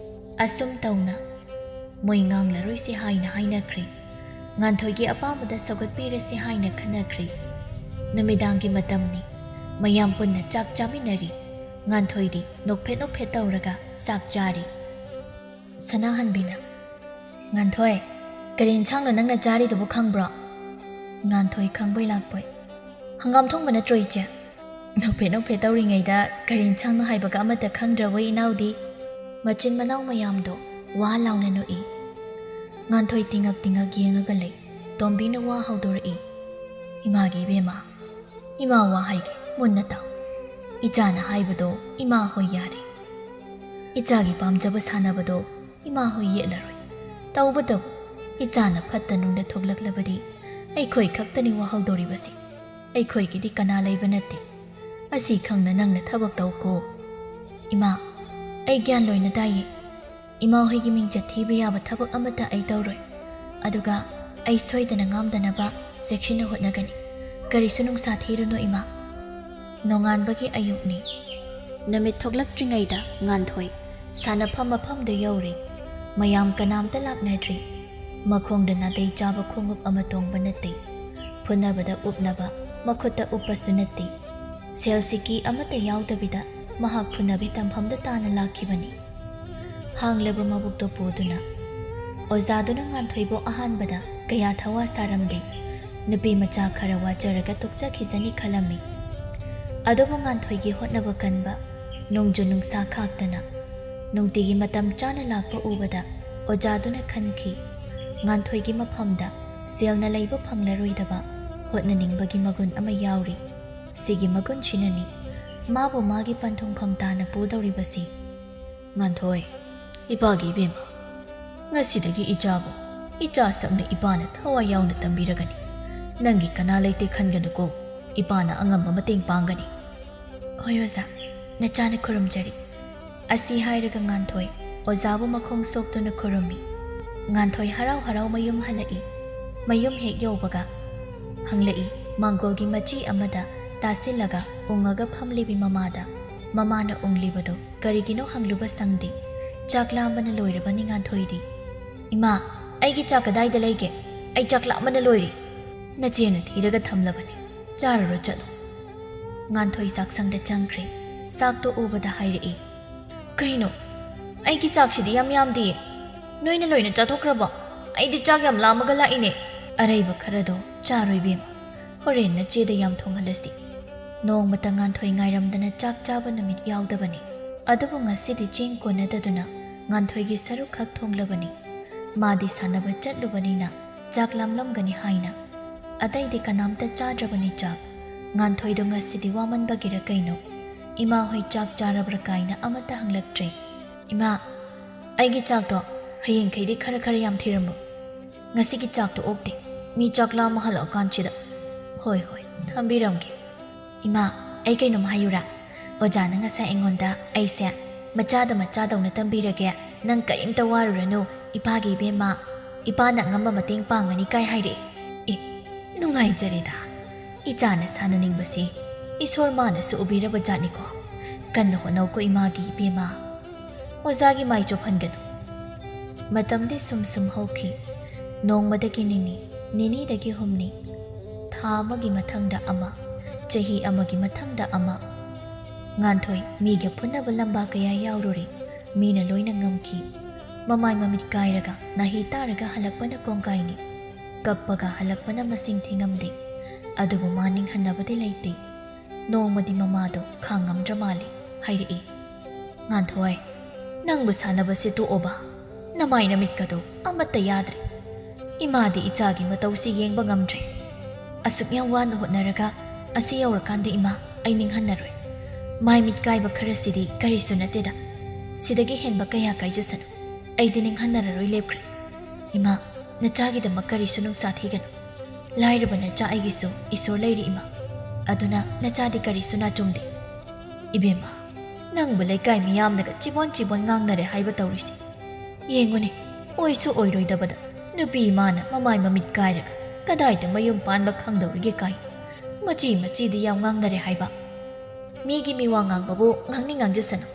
ꯑꯁꯨꯝ ꯇꯧꯅ ꯃꯣꯏ ꯉꯥꯡꯂꯔꯣꯏꯁꯤ ꯍꯥꯏꯅ ꯍꯥꯏꯅꯈ꯭ꯔꯦ꯫ ꯉꯥꯟꯊꯣꯏꯒꯤ ꯑꯄꯥꯝꯕꯗ ꯁꯧꯒꯠꯄꯤꯔꯁꯤ ꯍꯥꯏꯅ ꯈꯟꯅꯈ꯭ꯔꯦ꯫ ꯅꯨꯃꯤꯗꯥꯡꯒꯤ ꯃꯇꯝꯅꯤ꯫ ꯃꯌꯥꯝ ꯄꯨꯟꯅ ꯆꯥꯛ ꯆꯥꯃꯤꯟꯅꯔꯤ꯫ ꯉꯥꯟꯊꯣꯏꯗꯤ ꯅꯣꯛꯐꯦꯠ ꯅꯣꯛꯐꯦꯠ ꯇꯧꯔꯒ ꯆꯥꯛ ꯆꯥꯔꯤ꯫ ꯁꯅꯥꯍꯟꯕꯤꯅ, "ꯉꯥꯟꯊꯣꯏ, ꯀꯔꯤ ꯏꯟꯁꯥꯡꯅꯣ ꯅꯪꯅ ꯆꯥꯔꯤꯗꯨꯕꯨ ꯈꯪꯕ꯭ꯔꯣ?" ꯉꯥꯟꯊꯣꯏ ꯈꯪꯕꯣꯏ ꯂꯥꯛꯄꯣꯏ, "ꯍꯪꯒꯥꯝ ꯊꯣꯡꯕ ꯅꯠꯇ꯭ꯔꯣ ꯏꯆꯦ?" ꯅꯣꯛꯐꯦꯠ ꯅꯣꯛꯐꯦꯠ ꯇꯧꯔꯤꯉꯩꯗ ꯀꯔꯤ ꯏꯟꯁꯥꯡꯅꯣ ꯍꯥꯏꯕꯒ ꯑꯃꯠꯇ ꯈꯪꯗ꯭ꯔꯕꯣꯏ ꯏꯅꯥꯎꯗꯤ? ꯃꯆꯤꯟ ꯃꯅꯥꯎ ꯃꯌꯥꯝꯗꯣ ꯋꯥ ꯂꯥꯎꯅ ꯅꯣꯛꯏ꯫ ꯉꯥꯟꯊꯣꯏ ꯇꯤꯉꯛ ꯇꯤꯉꯛ ꯌꯦꯡꯉꯒ ꯂꯩ꯫ ꯇꯣꯝꯕꯤꯅ ꯋꯥ ꯍꯧꯗꯣꯔꯛꯏ꯫ "ꯏꯃꯥꯒꯤ ꯏꯕꯦꯝꯃ, ꯏꯃꯥ ꯋꯥ ꯍꯥꯏꯒꯦ, ꯃꯨꯟꯅ ꯇꯥꯎ꯫ ꯏꯆꯥꯅ ꯍꯥꯏꯕꯗꯣ ꯏꯃꯥ ꯍꯣꯏ ꯌꯥꯔꯦ꯫ ꯏꯆꯥꯒꯤ ꯄꯥꯝꯖꯕ ꯁꯥꯟꯅꯕꯗꯣ ꯏꯃꯥ ꯍꯣꯏ ꯌꯦꯠꯂꯔꯣꯏ꯫ ꯇꯧꯕꯇꯕꯨ ꯏꯆꯥꯅ ꯐꯠꯇ ꯅꯨꯡꯗ ꯊꯣꯛꯂꯛꯂꯕꯗꯤ ꯑꯩꯈꯣꯏ ꯈꯛꯇꯅꯤ ꯋꯥꯍꯧꯗꯧꯔꯤꯕꯁꯤ꯫ ꯑꯩꯈꯣꯏꯒꯤꯗꯤ ꯀꯅꯥ ꯂꯩꯕ ꯅꯠꯇꯦ꯫ ꯑꯁꯤ ꯈꯪꯅ ꯅꯪꯅ ꯊꯕꯛ ꯇꯧꯀꯣ꯫" "ꯏꯃꯥ, ꯑꯩ ꯒ꯭ꯌꯥꯟ ꯂꯣꯏꯅ ꯇꯥꯏꯌꯦ꯫ ꯏꯃꯥ ꯍꯣꯏꯒꯤ ꯃꯤꯡꯆꯠ ꯊꯤꯕ ꯌꯥꯕ ꯊꯕꯛ ꯑꯃꯠꯇ ꯑꯩ ꯇꯧꯔꯣꯏ꯫ ꯑꯗꯨꯒ ꯑꯩ ꯁꯣꯏꯗꯅ ꯉꯥꯝꯗꯅꯕ ꯆꯦꯛꯁꯤꯟꯅ ꯍꯣꯠꯅꯒꯅꯤ꯫ ꯀꯔꯤꯁꯨ ꯅꯨꯡꯁꯥ ꯊꯤꯔꯨꯅꯨ ꯏꯃꯥ꯫ ꯅꯣꯡꯉꯥꯟꯕꯒꯤ ꯑꯌꯨꯛꯅꯤ꯫ ꯅꯨꯃꯤꯠ ꯊꯣꯛꯂꯛꯇ꯭ꯔꯤꯉꯩꯗ ꯉꯥꯟꯊꯣꯏ ꯁꯥꯟꯅꯐꯝ ꯃꯐꯝꯗꯨ ꯌꯧꯔꯦ꯫ ꯃꯌꯥꯝ ꯀꯅꯥꯝꯇ ꯂꯥꯛꯅꯗ꯭ꯔꯤ꯫ ꯃꯈꯣꯡꯗ ꯅꯥꯇꯩ ꯆꯥꯕ ꯈꯣꯡꯎꯞ ꯑꯃ ꯇꯣꯡꯕ ꯅꯠꯇꯦ꯫ ꯐꯨꯅꯕꯗ ꯎꯞꯅꯕ ꯃꯈꯨꯠꯇ ꯎꯞꯄꯁꯨ ꯅꯠꯇꯦ꯫ ꯁꯦꯜ ꯁꯤꯀꯤ ꯑꯃꯠꯇ ꯌꯥꯎꯗꯕꯤꯗ ꯃꯍꯥꯛ ꯐꯨꯅꯕꯤ ꯇꯝꯐꯝꯗ ꯇꯥꯅ ꯂꯥꯛꯈꯤꯕꯅꯤ꯫ ꯍꯥꯡꯂꯕ ꯃꯕꯨꯛꯇꯣ ꯄꯨꯗꯨꯅ꯫ ꯑꯣꯖꯥꯗꯨꯅ ꯉꯥꯟꯊꯣꯏꯕꯨ ꯑꯍꯥꯟꯕꯗ ꯀꯌꯥ ꯊꯋꯥ ꯁꯥꯔꯝꯗꯦ꯫ ꯅꯨꯄꯤ ꯃꯆꯥ ꯈꯔ ꯋꯥꯖꯔꯒ ꯇꯣꯛꯆꯈꯤꯁꯅꯤ ꯈꯜꯂꯝꯃꯤ꯫ ꯑꯗꯨꯕꯨ ꯉꯥꯟꯊꯣꯏꯒꯤ ꯍꯣꯠꯅꯕ ꯀꯟꯕ, ꯅꯣꯡꯖꯨ ꯅꯨꯡꯁꯥ ꯈꯥꯛꯇꯅ ꯅꯨꯡꯇꯤꯒꯤ ꯃꯇꯝ ꯆꯥꯅ ꯂꯥꯛꯄ ꯎꯕꯗ ꯑꯣꯖꯥꯗꯨꯅ ꯈꯟꯈꯤ, ꯉꯥꯟꯊꯣꯏꯒꯤ ꯃꯐꯝꯗ ꯁꯦꯜꯅ ꯂꯩꯕ ꯐꯪꯂꯔꯣꯏꯗꯕ ꯍꯣꯠꯅꯅꯤꯡꯕꯒꯤ ꯃꯒꯨꯟ ꯑꯃ ꯌꯥꯎꯔꯤ꯫ ꯁꯤꯒꯤ ꯃꯒꯨꯟꯁꯤꯅꯅꯤ ꯃꯥꯕꯨ ꯃꯥꯒꯤ ꯄꯟꯊꯨꯡꯐꯝ ꯇꯥꯅ ꯄꯨꯗꯧꯔꯤꯕꯁꯤ꯫ ꯉꯥꯟꯊꯣꯏ, ꯏꯄꯥꯒꯤ ꯏꯕꯦꯝꯃ, ꯉꯁꯤꯗꯒꯤ ꯏꯆꯥꯕꯨ ꯏꯆꯥ ꯁꯛꯅ ꯏꯄꯥꯅ ꯊꯋꯥꯏ ꯌꯥꯎꯅ ꯇꯝꯕꯤꯔꯒꯅꯤ꯫ ꯅꯪꯒꯤ ꯀꯅꯥ ꯂꯩꯇꯦ ꯈꯟꯒꯅꯨꯀꯣ, ꯏꯄꯥꯅ ꯑꯉꯝꯕ ꯃꯇꯦꯡ ꯄꯥꯡꯒꯅꯤ꯫ ꯍꯣꯏ ꯑꯣꯖꯥ, ꯅꯆꯥꯅ ꯈꯨꯔꯨꯝꯖꯔꯤ꯫ ꯑꯁꯤ ꯍꯥꯏꯔꯒ ꯉꯥꯟꯊꯣꯏ ꯑꯣꯖꯥꯕꯨ ꯃꯈꯣꯡ ꯁꯣꯛꯇꯨꯅ ꯈꯨꯔꯨꯝꯃꯤ꯫ ꯉꯥꯟꯊꯣꯏ ꯍꯔꯥꯎ ꯍꯔꯥꯎ ꯃꯌꯨꯝ ꯍꯜꯂꯛꯏ꯫ ꯃꯌꯨꯝ ꯍꯦꯛ ꯌꯧꯕꯒ ꯍꯪꯂꯛꯏ, ꯃꯥꯡꯒꯣꯜꯒꯤ ꯃꯆꯤ ꯑꯃꯗ ꯇꯥꯁꯤꯜꯂꯒ ꯎꯪꯉꯒ ꯐꯝꯂꯤꯕꯤ ꯃꯃꯥꯗ꯫ ꯃꯃꯥꯅ ꯎꯪꯂꯤꯕꯗꯨ ꯀꯔꯤꯒꯤꯅꯣ ꯍꯪꯂꯨꯕ ꯁꯪꯗꯦ꯫ ꯆꯥꯛ ꯂꯥꯝꯕꯅ ꯂꯣꯏꯔꯕꯅꯤ ꯉꯥꯟꯊꯣꯏꯗꯤ꯫ "ꯏꯃꯥ, ꯑꯩꯒꯤ ꯆꯥꯛ ꯀꯗꯥꯏꯗ ꯂꯩꯒꯦ? ꯑꯩ ꯆꯥꯛ ꯂꯥꯝꯕꯅ ꯂꯣꯏꯔꯦ꯫ ꯅꯆꯦꯅ ꯊꯤꯔꯒ ꯊꯝꯂꯕꯅꯤ꯫ ꯆꯥꯔꯨꯔꯣ ꯆꯠꯂꯣ꯫" ꯉꯥꯟꯊꯣꯏ ꯆꯥꯛꯁꯪꯗ ꯆꯪꯈ꯭ꯔꯦ꯫ ꯆꯥꯛꯇꯣ ꯎꯕꯗ ꯍꯥꯏꯔꯛꯏ, "ꯀꯩꯅꯣ? ꯑꯩꯒꯤ ꯆꯥꯛꯁꯤꯗꯤ ꯌꯥꯝ ꯌꯥꯝꯗꯤꯌꯦ꯫ ꯅꯣꯏꯅ ꯂꯣꯏꯅ ꯆꯥꯊꯣꯛꯈ꯭ꯔꯕꯣ? ꯑꯩꯗꯤ ꯆꯥꯛ ꯌꯥꯝ ꯂꯥꯝꯃꯒ ꯂꯥꯛꯏꯅꯦ꯫" "ꯑꯔꯩꯕ ꯈꯔꯗꯣ ꯆꯥꯔꯣ ꯏꯕꯦꯝꯃ꯫ ꯍꯣꯔꯦꯟ ꯅꯆꯦꯗ ꯌꯥꯝ ꯊꯣꯡꯍꯜꯂꯁꯤ꯫" ꯅꯣꯡꯃꯇ ꯉꯥꯟꯊꯣꯏ ꯉꯥꯏꯔꯝꯗꯅ ꯆꯥꯛ ꯆꯥꯕ ꯅꯨꯃꯤꯠ ꯌꯥꯎꯗꯕꯅꯤ꯫ ꯑꯗꯨꯕꯨ ꯉꯁꯤꯗꯤ ꯆꯦꯡ ꯀꯣꯟꯅꯗꯗꯨꯅ ꯉꯥꯟꯊꯣꯏꯒꯤ ꯁꯔꯨꯛ ꯈꯛ ꯊꯣꯡꯂꯕꯅꯤ꯫ ꯃꯥꯗꯤ ꯁꯥꯟꯅꯕ ꯆꯠꯂꯨꯕꯅꯤꯅ ꯆꯥꯛ ꯂꯥꯝꯂꯝꯒꯅꯤ ꯍꯥꯏꯅ꯫ ꯑꯇꯩꯗꯤ ꯀꯅꯥꯝꯇ ꯆꯥꯗ꯭ꯔꯕꯅꯤ ꯆꯥꯛ꯫ ꯉꯥꯟꯊꯣꯏꯗꯣ ꯉꯁꯤꯗꯤ ꯋꯥꯃꯟꯕꯒꯤꯔ ꯀꯩꯅꯣ, ꯏꯃꯥ ꯍꯣꯏ ꯆꯥꯛ ꯆꯥꯔꯕ꯭ꯔꯥ ꯀꯥꯏꯅ ꯑꯃꯠꯇ ꯍꯪꯂꯛꯇ꯭ꯔꯦ꯫ "ꯏꯃꯥ, ꯑꯩꯒꯤ ꯆꯥꯛꯇꯣ ꯍꯌꯦꯡꯈꯩꯗꯤ ꯈꯔ ꯈꯔ ꯌꯥꯝ ꯊꯤꯔꯝꯃꯨ꯫ ꯉꯁꯤꯒꯤ ꯆꯥꯛꯇꯣ ꯑꯣꯛꯇꯦ꯫ ꯃꯤ ꯆꯥꯛ ꯂꯥꯝꯃ ꯍꯜꯂꯛꯑꯀꯥꯟꯁꯤꯗ꯫" "ꯍꯣꯏ, ꯍꯣꯏ, ꯊꯝꯕꯤꯔꯝꯒꯦ꯫" "ꯏꯃꯥ, ꯑꯩ ꯀꯩꯅꯣꯝ ꯍꯥꯏꯌꯨꯔꯥ? ꯑꯣꯖꯥꯅ ꯉꯁꯥꯏ ꯑꯩꯉꯣꯟꯗ ꯑꯩꯁꯦ "ꯃꯆꯥꯗ ꯃꯆꯥꯗꯧꯅ ꯇꯝꯕꯤꯔꯒꯦ, ꯅꯪ ꯀꯔꯤꯝꯇ ꯋꯥꯔꯨꯔꯅꯨ, ꯏꯄꯥꯒꯤ ꯏꯕꯦꯝꯃ, ꯏꯄꯥꯅ ꯑꯉꯝꯕ ꯃꯇꯦꯡ ꯄꯥꯡꯒꯅꯤ" ꯀꯥꯏ ꯍꯥꯏꯔꯛꯑꯦ꯫ ꯑꯦ, ꯅꯨꯡꯉꯥꯏꯖꯔꯦꯗ, ꯏꯆꯥꯅ ꯁꯥꯟꯅꯅꯤꯡꯕꯁꯤ ꯏꯁꯣꯔ ꯃꯥꯅꯁꯨ ꯎꯕꯤꯔꯕ ꯖꯥꯠꯅꯤꯀꯣ꯫ ꯀꯟꯅ ꯍꯣꯠꯅꯧꯀꯣ ꯏꯃꯥꯒꯤ ꯏꯕꯦꯝꯃ꯫ ꯑꯣꯖꯥꯒꯤ ꯃꯥꯏ ꯆꯣꯞꯍꯟꯒꯅꯨ꯫ ꯃꯇꯝꯗꯤ ꯁꯨꯝ ꯁꯨꯝ ꯍꯧꯈꯤ꯫ ꯅꯣꯡꯃꯗꯒꯤ ꯅꯤꯅꯤ, ꯅꯤꯅꯤꯗꯒꯤ ꯍꯨꯝꯅꯤ, ꯊꯥ ꯑꯃꯒꯤ ꯃꯊꯪꯗ ꯑꯃ, ꯆꯍꯤ ꯑꯃꯒꯤ ꯃꯊꯪꯗ ꯑꯃ꯫ ꯉꯥꯟꯊꯣꯏ ꯃꯤꯒ ꯐꯨꯅꯕ ꯂꯝꯕꯥ ꯀꯌꯥ ꯌꯥꯎꯔꯨꯔꯦ꯫ ꯃꯤꯅ ꯂꯣꯏꯅ ꯉꯝꯈꯤ꯫ ꯃꯃꯥꯏ ꯃꯃꯤꯠ ꯀꯥꯏꯔꯒ ꯅꯥꯍꯤ ꯇꯥꯔꯒ ꯍꯜꯂꯛꯄꯅ ꯀꯣꯡꯒꯥꯏꯅꯤ꯫ ꯀꯞꯄꯒ ꯍꯜꯂꯛꯄꯅ ꯃꯁꯤꯡ ꯊꯤꯉꯝꯗꯦ꯫ ꯑꯗꯨꯕꯨ ꯃꯥ ꯅꯤꯡꯍꯟꯅꯕꯗꯤ ꯂꯩꯇꯦ꯫ ꯅꯣꯡꯃꯗꯤ ꯃꯃꯥꯗꯣ ꯈꯥꯡꯉꯝꯗ꯭ꯔ ꯃꯥꯜꯂꯦ, ꯍꯥꯏꯔꯛꯏ, "ꯉꯥꯟꯊꯣꯏ, ꯅꯪꯕꯨ ꯁꯥꯟꯅꯕꯁꯦ ꯇꯣꯛꯑꯣꯕ꯫ ꯅꯃꯥꯏ ꯅꯃꯤꯠꯀꯗꯣ ꯑꯃꯠꯇ ꯌꯥꯗ꯭ꯔꯦ꯫ ꯏꯃꯥꯗꯤ ꯏꯆꯥꯒꯤ ꯃꯇꯧꯁꯤ ꯌꯦꯡꯕ ꯉꯝꯗ꯭ꯔꯦ꯫ ꯑꯁꯨꯛ ꯌꯥꯝ ꯋꯥꯅ ꯍꯣꯠꯅꯔꯒ ꯑꯁꯤ ꯌꯧꯔꯀꯥꯟꯗ ꯏꯃꯥ, ꯑꯩ ꯅꯤꯡꯍꯟꯅꯔꯣꯏ꯫ ꯃꯥꯏ ꯃꯤꯠ ꯀꯥꯏꯕ ꯈꯔꯁꯤꯗꯤ ꯀꯔꯤꯁꯨ ꯅꯠꯇꯦꯗ꯫ ꯁꯤꯗꯒꯤ ꯍꯦꯟꯕ ꯀꯌꯥ ꯀꯥꯏꯖꯁꯅꯨ꯫ ꯑꯩꯗꯤ ꯅꯤꯡꯍꯟꯅꯔꯔꯣꯏ ꯂꯦꯞꯈ꯭ꯔꯦ꯫ ꯏꯃꯥ, ꯅꯆꯥꯒꯤꯗꯃꯛ ꯀꯔꯤꯁꯨ ꯅꯨꯡꯁꯥ ꯊꯤꯒꯅꯨ꯫ ꯂꯥꯏꯔꯕ ꯅꯆꯥ ꯑꯩꯒꯤꯁꯨ ꯏꯁꯣꯔ ꯂꯩꯔꯤ ꯏꯃꯥ꯫ ꯑꯗꯨꯅ ꯅꯆꯥꯗꯤ ꯀꯔꯤꯁꯨ ꯅꯥꯆꯨꯝꯗꯦ꯫" ꯏꯕꯦꯝꯃ, ꯅꯪꯕꯨ ꯂꯩꯀꯥꯏ ꯃꯤꯌꯥꯝꯅꯒ ꯆꯤꯕꯣꯟ ꯆꯤꯕꯣꯟ ꯉꯥꯡꯅꯔꯦ ꯍꯥꯏꯕ ꯇꯧꯔꯤꯁꯤ꯫ ꯌꯦꯡꯉꯨꯅꯦ, ꯑꯣꯏꯁꯨ ꯑꯣꯏꯔꯣꯏꯗꯕꯗ ꯅꯨꯄꯤ ꯏꯃꯥꯅ ꯃꯃꯥꯏ ꯃꯃꯤꯠ ꯀꯥꯏꯔꯒ ꯀꯗꯥꯏꯗ ꯃꯌꯨꯝ ꯄꯥꯟꯕ ꯈꯪꯗꯧꯔꯤꯒꯦ ꯀꯥꯏ꯫ ꯃꯆꯤ ꯃꯆꯤꯗꯤ ꯌꯥꯝ ꯉꯥꯡꯅꯔꯦ ꯍꯥꯏꯕ꯫ ꯃꯤꯒꯤ ꯃꯤꯋꯥ ꯉꯥꯡꯕꯕꯨ ꯉꯥꯡꯅꯤꯡ ꯉꯥꯡꯖꯁꯅꯨ꯫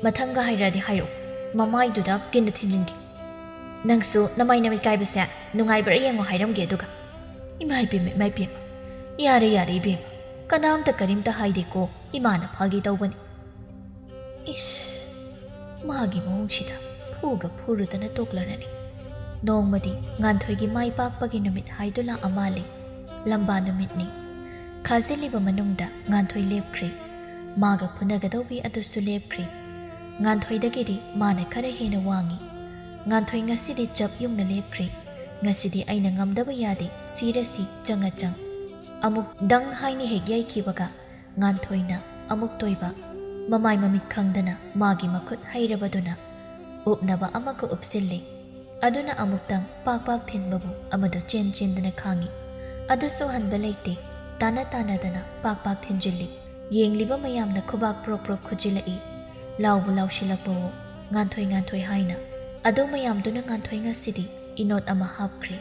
ꯃꯊꯪꯒ ꯍꯥꯏꯔꯛꯑꯗꯤ ꯍꯥꯏꯔꯛꯎ꯫ ꯃꯃꯥꯏꯗꯨꯗ ꯀꯤꯟꯅ ꯊꯤꯟꯖꯤꯟꯒꯦ꯫ ꯅꯪꯁꯨ ꯅꯃꯥꯏ ꯅꯃꯤꯠ ꯀꯥꯏꯕꯁꯦ ꯅꯨꯡꯉꯥꯏꯕ꯭ꯔꯥ ꯌꯦꯡꯉꯣ ꯍꯥꯏꯔꯝꯒꯦ ꯑꯗꯨꯒ꯫ ꯏꯃꯥ ꯏꯄꯦꯝꯃ, ꯏꯃꯥ ꯏꯄꯦꯝꯃ꯫ ꯌꯥꯔꯦ, ꯌꯥꯔꯦ ꯏꯕꯦꯝꯃ꯫ ꯀꯅꯥꯝꯇ ꯀꯔꯤꯝꯇ ꯍꯥꯏꯗꯦꯀꯣ꯫ ꯏꯃꯥꯅ ꯐꯥꯒꯤ ꯇꯧꯕꯅꯤ꯫ ꯏꯁ, ꯃꯥꯒꯤ ꯃꯑꯣꯡꯁꯤꯗ ꯐꯨꯒ ꯐꯨꯔꯨꯗꯅ ꯇꯣꯛꯂꯔꯅꯤ꯫ ꯅꯣꯡꯃꯗꯤ ꯉꯥꯟꯊꯣꯏꯒꯤ ꯃꯥꯏ ꯄꯥꯛꯄꯒꯤ ꯅꯨꯃꯤꯠ ꯍꯥꯏꯗꯨ ꯂꯥꯛꯑ ꯃꯥꯜꯂꯦ꯫ ꯂꯝꯕꯥ ꯅꯨꯃꯤꯠꯅꯤ꯫ ꯈꯥꯖꯤꯜꯂꯤꯕ ꯃꯅꯨꯡꯗ ꯉꯥꯟꯊꯣꯏ ꯂꯦꯞꯈ꯭ꯔꯦ꯫ ꯃꯥꯒ ꯐꯨꯅꯒꯗꯧꯕꯤ ꯑꯗꯨꯁꯨ ꯂꯦꯞꯈ꯭ꯔꯦ꯫ ꯉꯥꯟꯊꯣꯏꯗꯒꯤꯗꯤ ꯃꯥꯅ ꯈꯔ ꯍꯦꯟꯅ ꯋꯥꯡꯉꯤ꯫ ꯉꯥꯟꯊꯣꯏ ꯉꯁꯤꯗꯤ ꯆꯞ ꯌꯨꯡꯅ ꯂꯦꯞꯈ꯭ꯔꯦ꯫ ꯉꯁꯤꯗꯤ ꯑꯩꯅ ꯉꯝꯗꯕ ꯌꯥꯗꯦ, ꯁꯤꯔꯁꯤ ꯆꯪꯉ ꯆꯪ꯫ ꯑꯃꯨꯛ ꯗꯪ ꯍꯥꯏꯅ ꯍꯦꯛ ꯌꯩꯈꯤꯕꯒ ꯉꯥꯟꯊꯣꯏꯅ ꯑꯃꯨꯛ ꯇꯣꯏꯕ꯫ ꯃꯃꯥꯏ ꯃꯃꯤꯠ ꯈꯪꯗꯅ ꯃꯥꯒꯤ ꯃꯈꯨꯠ ꯍꯩꯔꯕꯗꯨꯅ ꯎꯞꯅꯕ ꯑꯃꯒ ꯎꯞꯁꯤꯜꯂꯦ꯫ ꯑꯗꯨꯅ ꯑꯃꯨꯛꯇꯪ ꯄꯥꯛ ꯄꯥꯛ ꯊꯤꯟꯕꯕꯨ ꯑꯃꯗꯨ ꯆꯦꯟ ꯆꯦꯟꯗꯅ ꯈꯥꯡꯉꯤ꯫ ꯑꯗꯨꯁꯨ ꯍꯟꯕ ꯂꯩꯇꯦ꯫ ꯇꯥꯅ ꯇꯥꯅꯗꯅ ꯄꯥꯛ ꯄꯥꯛ ꯊꯤꯟꯖꯤꯜꯂꯤ꯫ ꯌꯦꯡꯂꯤꯕ ꯃꯌꯥꯝꯅ ꯈꯨꯕꯥꯛ ꯄ꯭ꯔꯣꯛ ꯄ꯭ꯔꯣꯛ ꯈꯨꯖꯤꯜꯂꯛꯏ꯫ ꯂꯥꯎꯕꯨ ꯂꯥꯎꯁꯤꯜꯂꯛꯄꯋꯣ, "ꯉꯥꯟꯊꯣꯏ, ꯉꯥꯟꯊꯣꯏ" ꯍꯥꯏꯅ꯫ ꯑꯗꯨ ꯃꯌꯥꯝꯗꯨꯅ ꯉꯥꯟꯊꯣꯏ ꯉꯁꯤꯗꯤ ꯏꯅꯣꯠ ꯑꯃ ꯍꯥꯞꯈ꯭ꯔꯦ꯫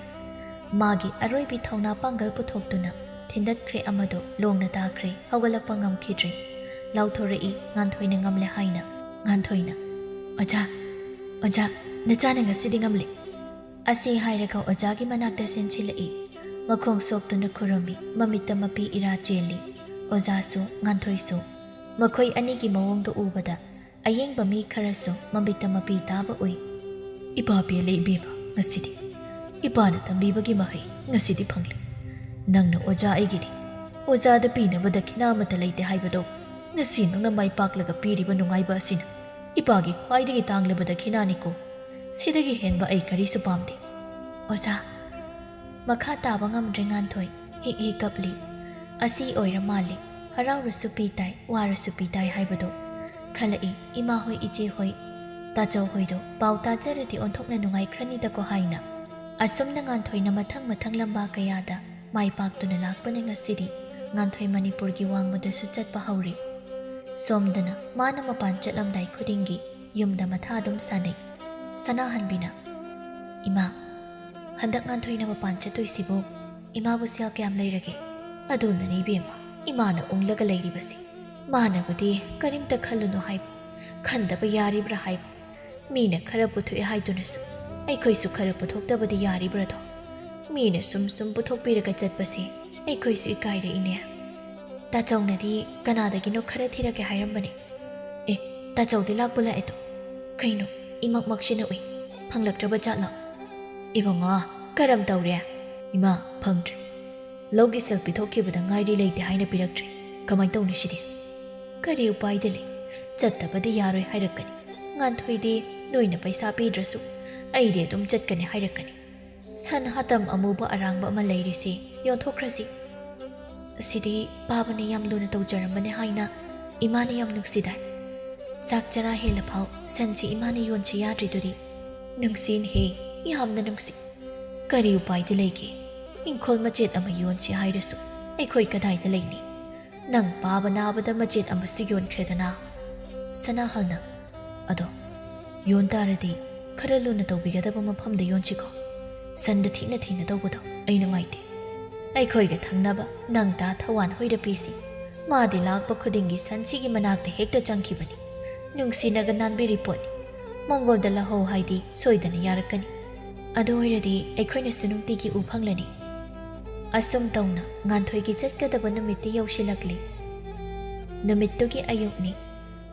ꯃꯥꯒꯤ ꯑꯔꯣꯏꯕꯤ ꯊꯧꯅꯥ ꯄꯥꯡꯒꯜ ꯄꯨꯊꯣꯛꯇꯨꯅ ꯊꯤꯟꯗꯠꯈ꯭ꯔꯦ ꯑꯃꯗꯣ ꯂꯣꯡꯅ ꯇꯥꯈ꯭ꯔꯦ, ꯍꯧꯒꯠꯂꯛꯄ ꯉꯝꯈꯤꯗ꯭ꯔꯦ꯫ ꯂꯥꯎꯊꯣꯔꯛꯏ ꯉꯥꯟꯊꯣꯏꯅ ꯉꯝꯂꯦ ꯍꯥꯏꯅ꯫ ꯉꯥꯟꯊꯣꯏꯅ, "ꯑꯣꯖꯥ, ꯑꯣꯖꯥ, ꯅꯆꯥꯅ ꯉꯁꯤꯗꯤ ꯉꯝꯂꯦ!" ꯑꯁꯤ ꯍꯥꯏꯔꯒ ꯑꯣꯖꯥꯒꯤ ꯃꯅꯥꯛꯇ ꯆꯦꯟꯁꯤꯜꯂꯛꯏ꯫ ꯃꯈꯣꯡ ꯁꯣꯛꯇꯨꯅ ꯈꯨꯔꯨꯝꯃꯤ, ꯃꯃꯤꯠꯇ ꯃꯄꯤ ꯏꯔꯥ ꯆꯦꯜꯂꯤ꯫ ꯑꯣꯖꯥꯁꯨ, ꯉꯥꯟꯊꯣꯏꯁꯨ꯫ ꯃꯈꯣꯏ ꯑꯅꯤꯒꯤ ꯃꯑꯣꯡꯗꯨ ꯎꯕꯗ ꯑꯌꯦꯡꯕ ꯃꯤ ꯈꯔꯁꯨ ꯃꯃꯤꯠꯇ ꯃꯄꯤ ꯇꯥꯕ ꯎꯏ꯫ "ꯏꯄꯥ ꯄꯦꯜꯂꯦ ꯏꯕꯦꯝꯃ, ꯉꯁꯤꯗꯤ ꯏꯄꯥꯅ ꯇꯝꯕꯤꯕꯒꯤ ꯃꯍꯩ ꯉꯁꯤꯗꯤ ꯐꯪꯂꯦ꯫ ꯅꯪꯅ ꯑꯣꯖꯥ ꯑꯩꯒꯤꯗꯤ꯫ ꯑꯣꯖꯥꯗ ꯄꯤꯅꯕ ꯗꯈꯤꯅꯥ ꯑꯃꯠꯇ ꯂꯩꯇꯦ ꯍꯥꯏꯕꯗꯣ ꯉꯁꯤ ꯅꯪꯅ ꯃꯥꯏ ꯄꯥꯛꯂꯒ ꯄꯤꯔꯤꯕ ꯅꯨꯡꯉꯥꯏꯕ ꯑꯁꯤꯅ ꯏꯄꯥꯒꯤ ꯈ꯭ꯋꯥꯏꯗꯒꯤ ꯇꯥꯡꯂꯕ ꯗꯈꯤꯅꯥꯅꯤꯀꯣ꯫ ꯁꯤꯗꯒꯤ ꯍꯦꯟꯕ ꯑꯩ ꯀꯔꯤꯁꯨ ꯄꯥꯝꯗꯦ꯫" ꯑꯣꯖꯥ꯫ ꯃꯈꯥ ꯇꯥꯕ ꯉꯝꯗ꯭ꯔꯦ ꯉꯥꯟꯊꯣꯏ꯫ ꯍꯤꯛ ꯍꯤꯛ ꯀꯞꯂꯤ꯫ ꯑꯁꯤ ꯑꯣꯏꯔ ꯃꯥꯜꯂꯦ, ꯍꯔꯥꯎꯔꯁꯨ ꯄꯤ ꯇꯥꯏ, ꯋꯥꯔꯁꯨ ꯄꯤ ꯇꯥꯏ ꯍꯥꯏꯕꯗꯣ꯫ ꯈꯜꯂꯛꯏ, ꯏꯃꯥ ꯍꯣꯏ, ꯏꯆꯦ ꯍꯣꯏ, ꯇꯥꯆꯧ ꯍꯣꯏꯗꯣ ꯄꯥꯎ ꯇꯥꯖꯔꯗꯤ ꯑꯣꯟꯊꯣꯛꯅ ꯅꯨꯡꯉꯥꯏꯈ꯭ꯔꯅꯤꯗꯀꯣ ꯍꯥꯏꯅ꯫ ꯑꯁꯨꯝꯅ ꯉꯥꯟꯊꯣꯏꯅ ꯃꯊꯪ ꯃꯊꯪ ꯂꯝꯕꯥ ꯀꯌꯥꯗ ꯃꯥꯏ ꯄꯥꯛꯇꯨꯅ ꯂꯥꯛꯄꯅ ꯉꯁꯤꯗꯤ ꯉꯥꯟꯊꯣꯏ ꯃꯅꯤꯄꯨꯔꯒꯤ ꯋꯥꯡꯃꯗꯁꯨ ꯆꯠꯄ ꯍꯧꯔꯦ꯫ ꯁꯣꯝꯗꯅ ꯃꯥꯅ ꯃꯄꯥꯟ ꯆꯠꯂꯝꯗꯥꯏ ꯈꯨꯗꯤꯡꯒꯤ ꯌꯨꯝꯗ ꯃꯊꯥ ꯑꯗꯨꯝ ꯁꯥꯟꯅꯩ꯫ ꯁꯅꯥꯍꯟꯕꯤꯅ, "ꯏꯃꯥ, ꯍꯟꯗꯛ ꯉꯥꯟꯊꯣꯏꯅ ꯃꯄꯥꯟ ꯆꯠꯇꯣꯏꯁꯤꯕꯨ ꯏꯃꯥꯕꯨ ꯁꯦꯜ ꯀꯌꯥꯝ ꯂꯩꯔꯒꯦ?" "ꯑꯗꯨꯅꯅꯤ ꯏꯕꯦꯝꯃ, ꯏꯃꯥꯅ ꯎꯪꯂꯒ ꯂꯩꯔꯤꯕꯁꯤ꯫ ꯃꯥꯅꯕꯨꯗꯤ ꯀꯔꯤꯝꯇ ꯈꯜꯂꯨꯅꯨ ꯍꯥꯏꯕ, ꯈꯟꯗꯕ ꯌꯥꯔꯤꯕ꯭ꯔꯥ ꯍꯥꯏꯕ꯫ ꯃꯤꯅ ꯈꯔ ꯄꯨꯊꯣꯛꯑꯦ ꯍꯥꯏꯗꯨꯅꯁꯨ ꯑꯩꯈꯣꯏꯁꯨ ꯈꯔ ꯄꯨꯊꯣꯛꯇꯕꯗꯤ ꯌꯥꯔꯤꯕ꯭ꯔꯥꯗꯣ? ꯃꯤꯅ ꯁꯨꯝ ꯁꯨꯝ ꯄꯨꯊꯣꯛꯄꯤꯔꯒ ꯆꯠꯄꯁꯦ ꯑꯩꯈꯣꯏꯁꯨ ꯏꯀꯥꯏꯔꯛꯏꯅꯦ꯫ ꯇꯥꯆꯧꯅꯗꯤ ꯀꯅꯥꯗꯒꯤꯅꯣ ꯈꯔ ꯊꯤꯔꯛꯀꯦ ꯍꯥꯏꯔꯝꯕꯅꯦ꯫ ꯑꯦ, ꯇꯥꯆꯧꯗꯤ ꯂꯥꯛꯄ ꯂꯥꯛꯑꯦꯗꯣ꯫ ꯀꯩꯅꯣ, ꯏꯃꯛꯃꯛꯁꯤꯅ ꯎꯏ꯫ ꯐꯪꯂꯛꯇ꯭ꯔꯕ ꯖꯥꯠꯂꯣ? ꯏꯕꯨꯡꯉꯣ, ꯀꯔꯝ ꯇꯧꯔꯦ? ꯏꯃꯥ, ꯐꯪꯗ꯭ꯔꯦ꯫ ꯂꯧꯒꯤ ꯁꯦꯜ ꯄꯤꯊꯣꯛꯈꯤꯕꯗ ꯉꯥꯏꯔꯤ ꯂꯩꯇꯦ ꯍꯥꯏꯅ ꯄꯤꯔꯛꯇ꯭ꯔꯦ꯫ ꯀꯃꯥꯏ ꯇꯧꯅꯤ ꯁꯤꯗꯤ? ꯀꯔꯤ ꯎꯄꯥꯏꯗꯤ ꯂꯩ? ꯆꯠꯇꯕꯗꯤ ꯌꯥꯔꯣꯏ ꯍꯥꯏꯔꯛꯀꯅꯤ꯫ ꯉꯥꯟꯊꯣꯏꯗꯤ ꯅꯣꯏꯅ ꯄꯩꯁꯥ ꯄꯤꯗ꯭ꯔꯁꯨ ꯑꯩꯗꯤ ꯑꯗꯨꯝ ꯆꯠꯀꯅꯤ ꯍꯥꯏꯔꯛꯀꯅꯤ꯫ ꯁꯟ ꯍꯥꯇꯝ ꯑꯃꯨꯕ ꯑꯔꯥꯡꯕ ꯑꯃ ꯂꯩꯔꯤꯁꯦ ꯌꯣꯟꯊꯣꯛꯈ꯭ꯔꯁꯤ꯫ ꯁꯤꯗꯤ ꯄꯥꯕꯅ ꯌꯥꯝ ꯂꯨꯅ ꯇꯧꯖꯔꯝꯕꯅꯦ ꯍꯥꯏꯅ ꯏꯃꯥꯅ ꯌꯥꯝ ꯅꯨꯡꯁꯤꯗꯥꯏ꯫ ꯆꯥꯛ ꯆꯔꯥ ꯍꯦꯜꯂꯐꯥꯎ ꯁꯟꯁꯤ ꯏꯃꯥꯅ ꯌꯣꯟꯁꯤ ꯌꯥꯗ꯭ꯔꯤꯗꯨꯗꯤ꯫ ꯅꯨꯡꯁꯤꯅꯦꯍꯦ, ꯌꯥꯝꯅ ꯅꯨꯡꯁꯤ꯫ ꯀꯔꯤ ꯎꯄꯥꯏꯗꯤ ꯂꯩꯒꯦ? ꯏꯪꯈꯣꯜ ꯃꯆꯦꯠ ꯑꯃ ꯌꯣꯟꯁꯤ ꯍꯥꯏꯔꯁꯨ ꯑꯩꯈꯣꯏ ꯀꯗꯥꯏꯗ ꯂꯩꯅꯤ? ꯅꯪ ꯄꯥꯕ ꯅꯥꯕꯗ ꯃꯆꯦꯠ ꯑꯃꯁꯨ ꯌꯣꯟꯈ꯭ꯔꯦꯗꯅ꯫ ꯁꯅꯥꯍꯜꯅ, "ꯑꯗꯣ ꯌꯣꯟ ꯇꯥꯔꯗꯤ ꯈꯔ ꯂꯨꯅ ꯇꯧꯕꯤꯒꯗꯕ ꯃꯐꯝꯗ ꯌꯣꯟꯁꯤꯀꯣ꯫ ꯁꯟꯗ ꯊꯤꯅ ꯊꯤꯅ ꯇꯧꯕꯗꯣ ꯑꯩ ꯅꯨꯡꯉꯥꯏꯇꯦ꯫ ꯑꯩꯈꯣꯏꯒ ꯊꯪꯅꯕ ꯅꯪ ꯇꯥ ꯊꯋꯥꯟ ꯍꯣꯏꯗ ꯄꯤꯁꯤ꯫ ꯃꯥꯗꯤ ꯂꯥꯛꯄ ꯈꯨꯗꯤꯡꯒꯤ ꯁꯟꯁꯤꯒꯤ ꯃꯅꯥꯛꯇ ꯍꯦꯛꯇ ꯆꯪꯈꯤꯕꯅꯤ꯫ ꯅꯨꯡꯁꯤꯅꯒ ꯅꯥꯟꯕꯤꯔꯤ ꯄꯣꯠꯅꯤ꯫ ꯃꯉꯣꯟꯗ ꯂꯧꯍꯧ ꯍꯥꯏꯗꯤ ꯁꯣꯏꯗꯅ ꯌꯥꯔꯛꯀꯅꯤ꯫ ꯑꯗꯨ ꯑꯣꯏꯔꯗꯤ ꯑꯩꯈꯣꯏꯅꯁꯨ ꯅꯨꯡꯇꯤꯒꯤ ꯎ ꯐꯪꯂꯅꯤ꯫" ꯑꯁꯨꯝ ꯇꯧꯅ ꯉꯥꯟꯊꯣꯏꯒꯤ ꯆꯠꯀꯗꯕ ꯅꯨꯃꯤꯠꯇꯤ ꯌꯧꯁꯤꯜꯂꯛꯂꯤ꯫ ꯅꯨꯃꯤꯠꯇꯨꯒꯤ ꯑꯌꯨꯛꯅꯤ꯫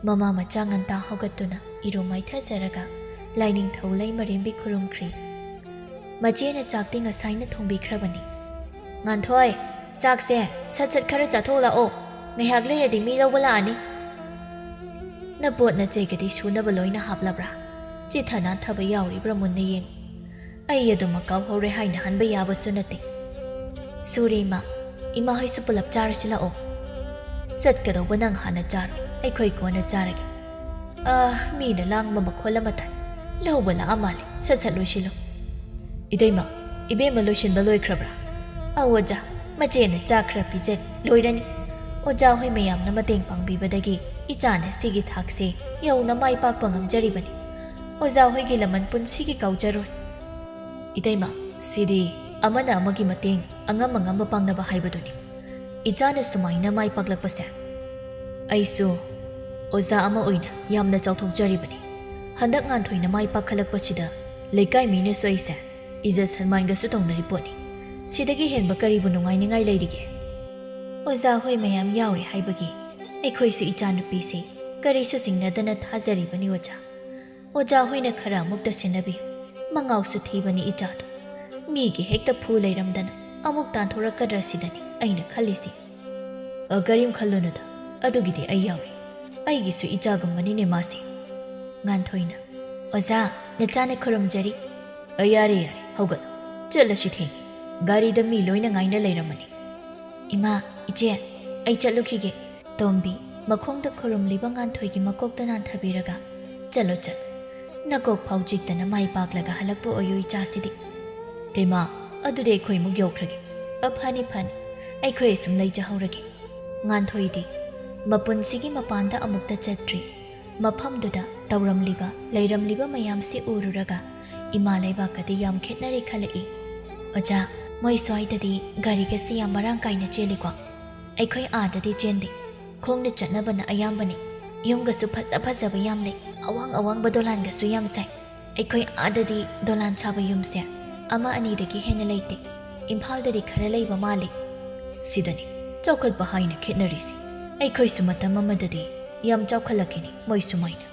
ꯃꯃꯥ ꯃꯆꯥ ꯉꯟꯇꯥ ꯍꯧꯒꯠꯇꯨꯅ ꯏꯔꯨ ꯃꯥꯏꯊꯖꯔꯒ ꯂꯥꯏꯅꯤꯡꯊꯧ ꯂꯩꯃꯔꯦꯝꯕꯤ ꯈꯨꯔꯨꯝꯈ꯭ꯔꯤ꯫ ꯃꯆꯦꯅ ꯆꯥꯛꯇꯤ ꯉꯁꯥꯏꯅ ꯊꯣꯡꯕꯤꯈ꯭ꯔꯕꯅꯤ꯫ "ꯉꯥꯟꯊꯣꯏ, ꯆꯥꯛꯁꯦ ꯁꯠ ꯁꯠ ꯈꯔ ꯆꯥꯊꯣꯛꯂꯛꯑꯣ꯫ ꯉꯥꯏꯍꯥꯛ ꯂꯩꯔꯗꯤ ꯃꯤ ꯂꯧꯕ ꯂꯥꯛꯑꯅꯤ꯫" "ꯅꯄꯣꯠ ꯅꯆꯩꯒꯗꯤ ꯁꯨꯅꯕ ꯂꯣꯏꯅ ꯍꯥꯞꯂꯕ꯭ꯔꯥ? ꯆꯤꯊ ꯅꯥꯟꯊꯕ ꯌꯥꯎꯔꯤꯕ꯭ꯔꯥ ꯃꯨꯟꯅ ꯌꯦꯡꯉꯨ꯫ ꯑꯩ ꯑꯗꯨꯃꯛ ꯀꯥꯎꯍꯧꯔꯦ ꯍꯥꯏꯅ ꯍꯟꯕ ꯌꯥꯕꯁꯨ ꯅꯠꯇꯦ꯫" "ꯁꯨꯔꯦ ꯏꯃꯥ꯫ ꯏꯃꯥ ꯍꯣꯏꯁꯨ ꯄꯨꯂꯞ ꯆꯥꯔꯁꯤ ꯂꯥꯛꯑꯣ꯫" "ꯆꯠꯀꯗꯧꯕ ꯅꯪ ꯍꯥꯟꯅ ꯆꯥꯔꯣ, ꯑꯩꯈꯣꯏ ꯀꯣꯟꯅ ꯆꯥꯔꯒꯦ꯫" "ꯑꯥ, ꯃꯤꯅ ꯂꯥꯡꯕ ꯃꯈꯣꯜ ꯑꯃ ꯇꯥꯏ꯫ ꯂꯧꯕ ꯂꯥꯛꯑ ꯃꯥꯜꯂꯦ, ꯁꯠ ꯁꯠ ꯂꯣꯏꯁꯤꯜꯂꯣ꯫" "ꯏꯇꯩꯃ, ꯏꯕꯦꯝꯃ ꯂꯣꯏꯁꯤꯟꯕ ꯂꯣꯏꯈ꯭ꯔꯕ꯭ꯔꯥ?" "ꯑꯧ ꯑꯣꯖꯥ, ꯃꯆꯦꯅ ꯆꯥꯛ ꯈꯔ ꯄꯤꯖꯔꯤ, ꯂꯣꯏꯔꯅꯤ꯫ ꯑꯣꯖꯥ ꯍꯣꯏ ꯃꯌꯥꯝꯅ ꯃꯇꯦꯡ ꯄꯥꯡꯕꯤꯕꯗꯒꯤ ꯏꯆꯥꯅ ꯁꯤꯒꯤ ꯊꯥꯛꯁꯦ ꯌꯧꯅ ꯃꯥꯏ ꯄꯥꯛꯄ ꯉꯝꯖꯔꯤꯕꯅꯤ꯫ ꯑꯣꯖꯥ ꯍꯣꯏꯒꯤ ꯂꯃꯟ ꯄꯨꯟꯁꯤꯒꯤ ꯀꯥꯎꯖꯔꯣꯏ꯫" "ꯏꯇꯩꯃ, ꯁꯤꯗꯤ ꯑꯃꯅ ꯑꯃꯒꯤ ꯃꯇꯦꯡ, ꯑꯉꯝ ꯑꯉꯝꯕ ꯄꯥꯡꯅꯕ ꯍꯥꯏꯕꯗꯨꯅꯤ꯫ ꯏꯆꯥꯅ ꯁꯨꯃꯥꯏꯅ ꯃꯥꯏ ꯄꯥꯛꯂꯛꯄꯁꯦ ꯑꯩꯁꯨ ꯑꯣꯖꯥ ꯑꯃ ꯑꯣꯏꯅ ꯌꯥꯝꯅ ꯆꯥꯎꯊꯣꯛꯆꯔꯤꯕꯅꯤ꯫ ꯍꯟꯗꯛ ꯉꯥꯟꯊꯣꯏꯅ ꯃꯥꯏ ꯄꯥꯛꯈꯠꯂꯛꯄꯁꯤꯗ ꯂꯩꯀꯥꯏ ꯃꯤꯅꯁꯨ ꯑꯩꯁꯦ ꯏꯖꯠ ꯁꯟꯃꯥꯟꯒꯁꯨ ꯇꯧꯅꯔꯤ ꯄꯣꯠꯅꯤ꯫ ꯁꯤꯗꯒꯤ ꯍꯦꯟꯕ ꯀꯔꯤꯕꯨ ꯅꯨꯡꯉꯥꯏꯅꯤꯡꯉꯥꯏ ꯂꯩꯔꯤꯒꯦ?" "ꯑꯣꯖꯥ ꯍꯣꯏ ꯃꯌꯥꯝ ꯌꯥꯎꯔꯦ ꯍꯥꯏꯕꯒꯤ ꯑꯩꯈꯣꯏꯁꯨ ꯏꯆꯥꯅꯨꯄꯤꯁꯦ ꯀꯔꯤꯁꯨ ꯆꯤꯡꯅꯗꯅ ꯊꯥꯖꯔꯤꯕꯅꯤ ꯑꯣꯖꯥ꯫ ꯑꯣꯖꯥ ꯍꯣꯏꯅ ꯈꯔ ꯑꯃꯨꯛꯇ ꯁꯦꯟꯅꯕꯤꯌꯨ꯫ ꯃꯉꯥꯎꯁꯨ ꯊꯤꯕꯅꯤ ꯏꯆꯥꯗꯣ꯫ ꯃꯤꯒꯤ ꯍꯦꯛꯇ ꯐꯨ ꯂꯩꯔꯝꯗꯅ ꯑꯃꯨꯛ ꯇꯥꯟꯊꯣꯔꯛꯀꯗ꯭ꯔꯥ ꯁꯤꯗꯅꯤ ꯑꯩꯅ ꯈꯜꯂꯤꯁꯦ꯫" "ꯑ, ꯀꯔꯤꯝ ꯈꯜꯂꯨꯅꯨꯗ, ꯑꯗꯨꯒꯤꯗꯤ ꯑꯩ ꯌꯥꯎꯔꯤ꯫ ꯑꯩꯒꯤꯁꯨ ꯏꯆꯥꯒꯨꯝꯕꯅꯤꯅꯦ ꯃꯥꯁꯦ꯫" ꯉꯥꯟꯊꯣꯏꯅ, "ꯑꯣꯖꯥ, ꯅꯆꯥꯅ ꯈꯨꯔꯨꯝꯖꯔꯤ꯫" "ꯑ, ꯌꯥꯔꯦ, ꯌꯥꯔꯦ, ꯍꯧꯒꯠꯂꯣ꯫ ꯆꯠꯂꯁꯤ, ꯊꯦꯡꯉꯦ꯫ ꯒꯥꯔꯤꯗ ꯃꯤ ꯂꯣꯏꯅ ꯉꯥꯏꯅ ꯂꯩꯔꯝꯃꯅꯤ꯫" "ꯏꯃꯥ, ꯏꯆꯦ, ꯑꯩ ꯆꯠꯂꯨꯈꯤꯒꯦ꯫" ꯇꯣꯝꯕꯤ ꯃꯈꯣꯡꯗ ꯈꯨꯔꯨꯝꯂꯤꯕ ꯉꯥꯟꯊꯣꯏꯒꯤ ꯃꯀꯣꯛꯇ ꯅꯥꯟꯊꯕꯤꯔꯒ, "ꯆꯠꯂꯣ, ꯆꯠꯂꯣ꯫ ꯅꯀꯣꯛ ꯐꯥꯎ ꯆꯤꯛꯇꯅ ꯃꯥꯏ ꯄꯥꯛꯂꯒ ꯍꯜꯂꯛꯄ ꯑꯣꯏꯌꯨ ꯏꯆꯥꯁꯤꯗꯤ꯫" "ꯏꯇꯩꯃ, ꯑꯗꯨꯗꯤ ꯑꯩꯈꯣꯏ ꯑꯃꯨꯛ ꯌꯧꯈ꯭ꯔꯒꯦ꯫" "ꯑ, ꯐꯅꯤ, ꯐꯅꯤ꯫ ꯑꯩꯈꯣꯏ ꯑꯁꯨꯝ ꯂꯩꯖꯍꯧꯔꯒꯦ꯫" ꯉꯥꯟꯊꯣꯏꯗꯤ ꯃꯄꯨꯟꯁꯤꯒꯤ ꯃꯄꯥꯟꯗ ꯑꯃꯨꯛꯇ ꯆꯠꯇ꯭ꯔꯤ꯫ ꯃꯐꯝꯗꯨꯗ ꯇꯧꯔꯝꯂꯤꯕ ꯂꯩꯔꯝꯂꯤꯕ ꯃꯌꯥꯝꯁꯤ ꯎꯔꯨꯔꯒ ꯏꯃꯥ ꯂꯩꯕꯥꯛꯀꯗꯤ ꯌꯥꯝ ꯈꯦꯠꯅꯔꯦ ꯈꯜꯂꯛꯏ꯫ "ꯑꯣꯖꯥ, ꯃꯣꯏ ꯁ꯭ꯋꯥꯏꯗꯗꯤ ꯒꯥꯔꯤꯒꯁꯤ ꯌꯥꯝ ꯃꯔꯥꯡ ꯀꯥꯏꯅ ꯆꯦꯜꯂꯤꯀꯣ? ꯑꯩꯈꯣꯏ ꯑꯥꯗꯗꯤ ꯆꯦꯟꯗꯦ꯫ ꯈꯣꯡꯅ ꯆꯠꯅꯕꯅ ꯑꯌꯥꯝꯕꯅꯤ꯫ ꯌꯨꯝꯒꯁꯨ ꯐꯖ ꯐꯖꯕ ꯌꯥꯝ ꯂꯩ꯫ ꯑꯋꯥꯡ ꯑꯋꯥꯡꯕ ꯗꯣꯂꯥꯟꯒꯁꯨ ꯌꯥꯝ ꯁꯥꯏ꯫ ꯑꯩꯈꯣꯏ ꯑꯥꯗꯗꯤ ꯗꯣꯂꯥꯟ ꯁꯥꯕ ꯌꯨꯝꯁꯦ ꯑꯃ ꯑꯅꯤꯗꯒꯤ ꯍꯦꯟꯅ ꯂꯩꯇꯦ꯫ ꯏꯝꯐꯥꯜꯗꯗꯤ ꯈꯔ ꯂꯩꯕ ꯃꯥꯜꯂꯤ꯫" "ꯁꯤꯗꯅꯤ ꯆꯥꯎꯈꯠꯄ ꯍꯥꯏꯅ ꯈꯦꯠꯅꯔꯤꯁꯦ꯫ ꯑꯩꯈꯣꯏꯁꯨ ꯃꯇꯝ ꯑꯃꯗꯗꯤ ꯌꯥꯝ ꯆꯥꯎꯈꯠꯂꯛꯈꯤꯅꯤ, ꯃꯣꯏ ꯁꯨꯃꯥꯏꯅ꯫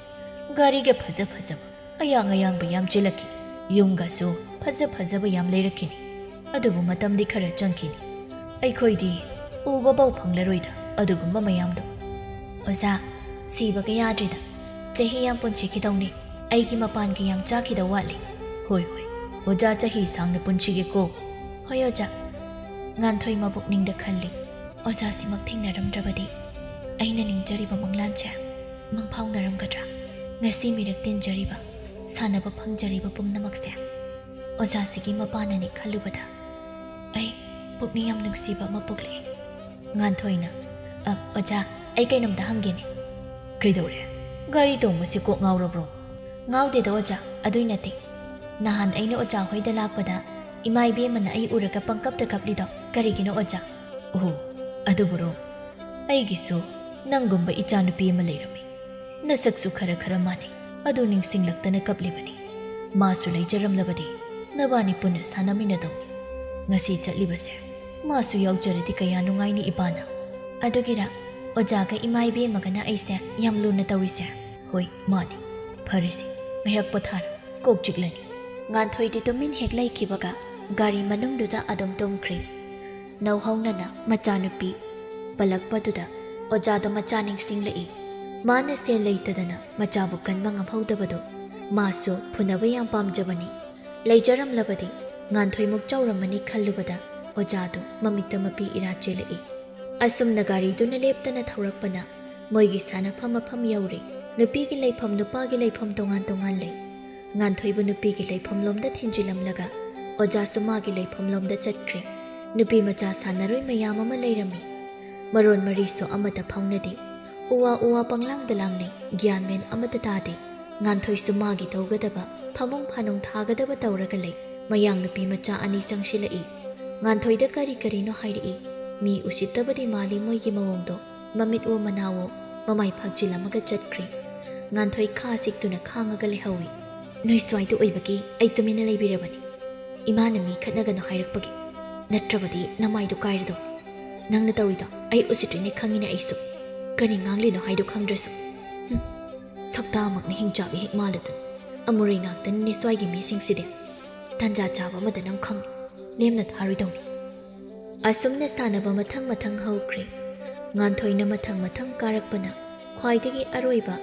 ꯒꯥꯔꯤꯒ ꯐꯖ ꯐꯖꯕ, ꯑꯌꯥꯡ ꯑꯌꯥꯡꯕ ꯌꯥꯝ ꯆꯦꯜꯂꯛꯈꯤꯅꯤ꯫ ꯌꯨꯝꯒꯁꯨ ꯐꯖ ꯐꯖꯕ ꯌꯥꯝ ꯂꯩꯔꯛꯈꯤꯅꯤ꯫ ꯑꯗꯨꯕꯨ ꯃꯇꯝꯗꯤ ꯈꯔ ꯆꯪꯈꯤꯅꯤ꯫ ꯑꯩꯈꯣꯏꯗꯤ ꯎꯕꯐꯥꯎ ꯐꯪꯂꯔꯣꯏꯗ ꯑꯗꯨꯒꯨꯝꯕ ꯃꯌꯥꯝꯗꯣ꯫" "ꯑꯣꯖꯥ, ꯁꯤꯕꯒ ꯌꯥꯗ꯭ꯔꯤꯗ꯫ ꯆꯍꯤ ꯌꯥꯝ ꯄꯨꯟꯁꯤꯈꯤꯗꯧꯅꯤ꯫ ꯑꯩꯒꯤ ꯃꯄꯥꯟꯒꯤ ꯌꯥꯝ ꯆꯥꯈꯤꯗꯧ ꯋꯥꯠꯂꯤ꯫" "ꯍꯣꯏ, ꯍꯣꯏ, ꯑꯣꯖꯥ ꯆꯍꯤ ꯁꯥꯡꯅ ꯄꯨꯟꯁꯤꯒꯦꯀꯣ꯫" "ꯍꯣꯏ ꯑꯣꯖꯥ꯫" ꯉꯥꯟꯊꯣꯏ ꯃꯕꯨꯛꯅꯤꯡꯗ ꯈꯜꯂꯤ, "ꯑꯣꯖꯥꯁꯤꯃꯛ ꯊꯦꯡꯅꯔꯝꯗ꯭ꯔꯕꯗꯤ ꯑꯩꯅ ꯅꯤꯡꯖꯔꯤꯕ ꯃꯪꯂꯥꯟꯁꯦ ꯃꯪꯐꯥꯎꯅꯔꯝꯒꯗ꯭ꯔꯥ? ꯉꯁꯤ ꯃꯤꯔꯛ ꯇꯤꯟꯖꯔꯤꯕ, ꯁꯥꯟꯅꯕ ꯐꯪꯖꯔꯤꯕ ꯄꯨꯝꯅꯃꯛꯁꯦ ꯑꯣꯖꯥꯁꯤꯒꯤ ꯃꯄꯥꯅꯅꯤ ꯈꯜꯂꯨꯕꯗ ꯑꯩ ꯄꯨꯛꯅꯤꯡ ꯌꯥꯝ ꯅꯨꯡꯁꯤꯕ ꯑꯃ ꯄꯣꯛꯂꯛꯑꯦ꯫" ꯉꯥꯟꯊꯣꯏꯅ, "ꯑ, ꯑꯣꯖꯥ, ꯑꯩ ꯀꯩꯅꯣꯝꯇ ꯍꯪꯒꯦꯅꯦ꯫" "ꯀꯩꯗꯧꯔꯦ? ꯒꯥꯔꯤ ꯇꯣꯡꯕꯁꯤ ꯀꯣꯛ ꯉꯥꯎꯔꯕ꯭ꯔꯣ?" "ꯉꯥꯎꯗꯦꯗ ꯑꯣꯖꯥ, ꯑꯗꯨꯏ ꯅꯠꯇꯦ꯫ ꯅꯍꯥꯟ ꯑꯩꯅ ꯑꯣꯖꯥ ꯍꯣꯏꯗ ꯂꯥꯛꯄꯗ ꯏꯃꯥ ꯏꯕꯦꯝꯃꯅ ꯑꯩ ꯎꯔꯒ ꯄꯪꯀꯞꯇ ꯀꯞꯂꯤꯗꯣ ꯀꯔꯤꯒꯤꯅꯣ ꯑꯣꯖꯥ?" "ꯑꯣꯍꯣ, ꯑꯗꯨꯕꯨꯔꯣ? ꯑꯩꯒꯤꯁꯨ ꯅꯪꯒꯨꯝꯕ ꯏꯆꯥꯅꯨꯄꯤ ꯑꯃ ꯂꯩꯔꯝꯃꯤ꯫ ꯅꯁꯛꯁꯨ ꯈꯔ ꯈꯔ ꯃꯥꯟꯅꯩ꯫ ꯑꯗꯨ ꯅꯤꯡꯁꯤꯡꯂꯛꯇꯅ ꯀꯞꯂꯤꯕꯅꯤ꯫ ꯃꯥꯁꯨ ꯂꯩꯖꯔꯝꯂꯕꯗꯤ ꯅꯕꯥꯅꯤ ꯄꯨꯟꯅ ꯁꯥꯟꯅꯃꯤꯟꯅꯗꯧꯅꯤ꯫ ꯉꯁꯤ ꯆꯠꯂꯤꯕꯁꯦ ꯃꯥꯁꯨ ꯌꯥꯎꯖꯔꯗꯤ ꯀꯌꯥ ꯅꯨꯡꯉꯥꯏꯅꯤ ꯏꯄꯥꯅ꯫" "ꯑꯗꯨꯒꯤꯔ ꯑꯣꯖꯥꯒ ꯏꯃꯥ ꯏꯕꯦꯝꯃꯒꯅ ꯑꯩꯁꯦ ꯌꯥꯝ ꯂꯨꯅ ꯇꯧꯔꯤꯁꯦ?" "ꯍꯣꯏ, ꯃꯥꯅꯤ꯫ ꯐꯔꯦꯁꯦ, ꯉꯥꯏꯍꯥꯛ ꯄꯣꯊꯥꯔꯣ, ꯀꯣꯛ ꯆꯤꯛꯂꯅꯤ꯫" ꯉꯥꯟꯊꯣꯏꯗꯤ ꯇꯨꯃꯤꯟ ꯍꯦꯛ ꯂꯩꯈꯤꯕꯒ ꯒꯥꯔꯤ ꯃꯅꯨꯡꯗꯨꯗ ꯑꯗꯨꯝ ꯇꯨꯝꯈ꯭ꯔꯦ꯫ ꯅꯧꯍꯧꯅꯅ ꯃꯆꯥꯅꯨꯄꯤ ꯄꯜꯂꯛꯄꯗꯨꯗ ꯑꯣꯖꯥꯗꯣ ꯃꯆꯥ ꯅꯤꯡꯁꯤꯡꯂꯛꯏ꯫ ꯃꯥꯅ ꯁꯦꯜ ꯂꯩꯇꯗꯅ ꯃꯆꯥꯕꯨ ꯀꯟꯕ ꯉꯝꯍꯧꯗꯕꯗꯣ ꯃꯥꯁꯨ ꯐꯨꯅꯕ ꯌꯥꯝ ꯄꯥꯝꯖꯕꯅꯤ꯫ ꯂꯩꯖꯔꯝꯂꯕꯗꯤ ꯉꯥꯟꯊꯣꯏꯃꯨꯛ ꯆꯥꯎꯔꯝꯃꯅꯤ ꯈꯜꯂꯨꯕꯗ ꯑꯣꯖꯥꯗꯣ ꯃꯃꯤꯠꯇ ꯃꯄꯤ ꯏꯔꯥ ꯆꯦꯜꯂꯛꯏ꯫ ꯑꯁꯨꯝꯅ ꯒꯥꯔꯤꯗꯨꯅ ꯂꯦꯞꯇꯅ ꯊꯧꯔꯛꯄꯅ ꯃꯣꯏꯒꯤ ꯁꯥꯟꯅꯐꯝ ꯃꯐꯝ ꯌꯧꯔꯦ꯫ ꯅꯨꯄꯤꯒꯤ ꯂꯩꯐꯝ, ꯅꯨꯄꯥꯒꯤ ꯂꯩꯐꯝ ꯇꯣꯉꯥꯟ ꯇꯣꯉꯥꯟ ꯂꯩ꯫ ꯉꯥꯟꯊꯣꯏꯕꯨ ꯅꯨꯄꯤꯒꯤ ꯂꯩꯐꯝꯂꯣꯝꯗ ꯊꯤꯟꯖꯤꯜꯂꯝꯂꯒ ꯑꯣꯖꯥꯁꯨ ꯃꯥꯒꯤ ꯂꯩꯐꯝꯂꯣꯝꯗ ꯆꯠꯈ꯭ꯔꯦ꯫ ꯅꯨꯄꯤ ꯃꯆꯥ ꯁꯥꯟꯅꯔꯣꯏ ꯃꯌꯥꯝ ꯑꯃ ꯂꯩꯔꯝꯃꯤ꯫ ꯃꯔꯣꯟ ꯃꯔꯤꯁꯨ ꯑꯃꯠꯇ ꯐꯥꯎꯅꯗꯦ꯫ ꯎꯋꯥ ꯎꯋꯥ ꯄꯪꯂꯥꯡꯗ ꯂꯥꯡꯅꯩ, ꯒ꯭ꯌꯥꯟ ꯃꯦꯟ ꯑꯃꯠꯇ ꯇꯥꯗꯦ꯫ ꯉꯥꯟꯊꯣꯏꯁꯨ ꯃꯥꯒꯤ ꯇꯧꯒꯗꯕ, ꯐꯃꯨꯡ ꯐꯥꯅꯨꯡ ꯊꯥꯒꯗꯕ ꯇꯧꯔꯒ ꯂꯩ꯫ ꯃꯌꯥꯡ ꯅꯨꯄꯤ ꯃꯆꯥ ꯑꯅꯤ ꯆꯪꯁꯤꯜꯂꯛꯏ꯫ ꯉꯥꯟꯊꯣꯏꯗ ꯀꯔꯤ ꯀꯔꯤꯅꯣ ꯍꯥꯏꯔꯛꯏ꯫ ꯃꯤ ꯎꯁꯤꯠꯇꯕꯗꯤ ꯃꯥꯜꯂꯤ ꯃꯣꯏꯒꯤ ꯃꯑꯣꯡꯗꯣ꯫ ꯃꯃꯤꯠꯋꯣ ꯃꯅꯥꯋꯣ ꯃꯃꯥꯏ ꯐꯥꯛꯆꯤꯜꯂꯝꯃꯒ ꯆꯠꯈ꯭ꯔꯦ꯫ ꯉꯥꯟꯊꯣꯏ ꯈꯥ ꯁꯤꯛꯇꯨꯅ ꯈꯥꯡꯉꯒ ꯂꯩꯍꯧꯏ꯫ "ꯅꯣꯏ ꯁ꯭ꯋꯥꯏꯗ ꯑꯣꯏꯕꯒꯤ ꯑꯩ ꯇꯨꯃꯤꯟꯅ ꯂꯩꯕꯤꯔꯕꯅꯤ꯫ ꯏꯃꯥꯅ ꯃꯤ ꯈꯠꯅꯒꯅꯨ ꯍꯥꯏꯔꯛꯄꯒꯤ꯫ ꯅꯠꯇ꯭ꯔꯕꯗꯤ ꯅꯃꯥꯏꯗꯣ ꯀꯥꯏꯔꯗꯧ꯫ ꯅꯪꯅ ꯇꯧꯔꯤꯗꯣ ꯑꯩ ꯎꯁꯤꯠꯇ꯭ꯔꯤꯅꯦ ꯈꯪꯉꯤꯅꯦ ꯑꯩꯁꯨ꯫ ꯀꯔꯤ ꯉꯥꯡꯂꯤꯅꯣ ꯍꯥꯏꯗꯣ ꯈꯪꯗ꯭ꯔꯁꯨ꯫ ꯍꯨꯝ, ꯁꯛꯇꯥꯃꯛꯅ ꯍꯤꯡꯆꯥꯕꯤ ꯍꯦꯛ ꯃꯥꯜꯂꯗꯅ꯫ ꯑꯃꯨꯔꯩ ꯉꯥꯛꯇꯅꯤꯅꯦ ꯁ꯭ꯋꯥꯏꯒꯤ ꯃꯤꯁꯤꯡꯁꯤꯗꯤ꯫ ꯇꯟꯖꯥ ꯆꯥꯕ ꯑꯃꯗ ꯅꯪ ꯈꯪꯅꯤ꯫ ꯂꯦꯝꯅ ꯊꯥꯔꯣꯏꯗꯧꯅꯤ꯫" ꯑꯁꯨꯝꯅ ꯁꯥꯟꯅꯕ ꯃꯊꯪ ꯃꯊꯪ ꯍꯧꯈ꯭ꯔꯦ꯫ ꯉꯥꯟꯊꯣꯏꯅ ꯃꯊꯪ ꯃꯊꯪ ꯀꯥꯔꯛꯄꯅ ꯈ꯭ꯋꯥꯏꯗꯒꯤ ꯑꯔꯣꯏꯕ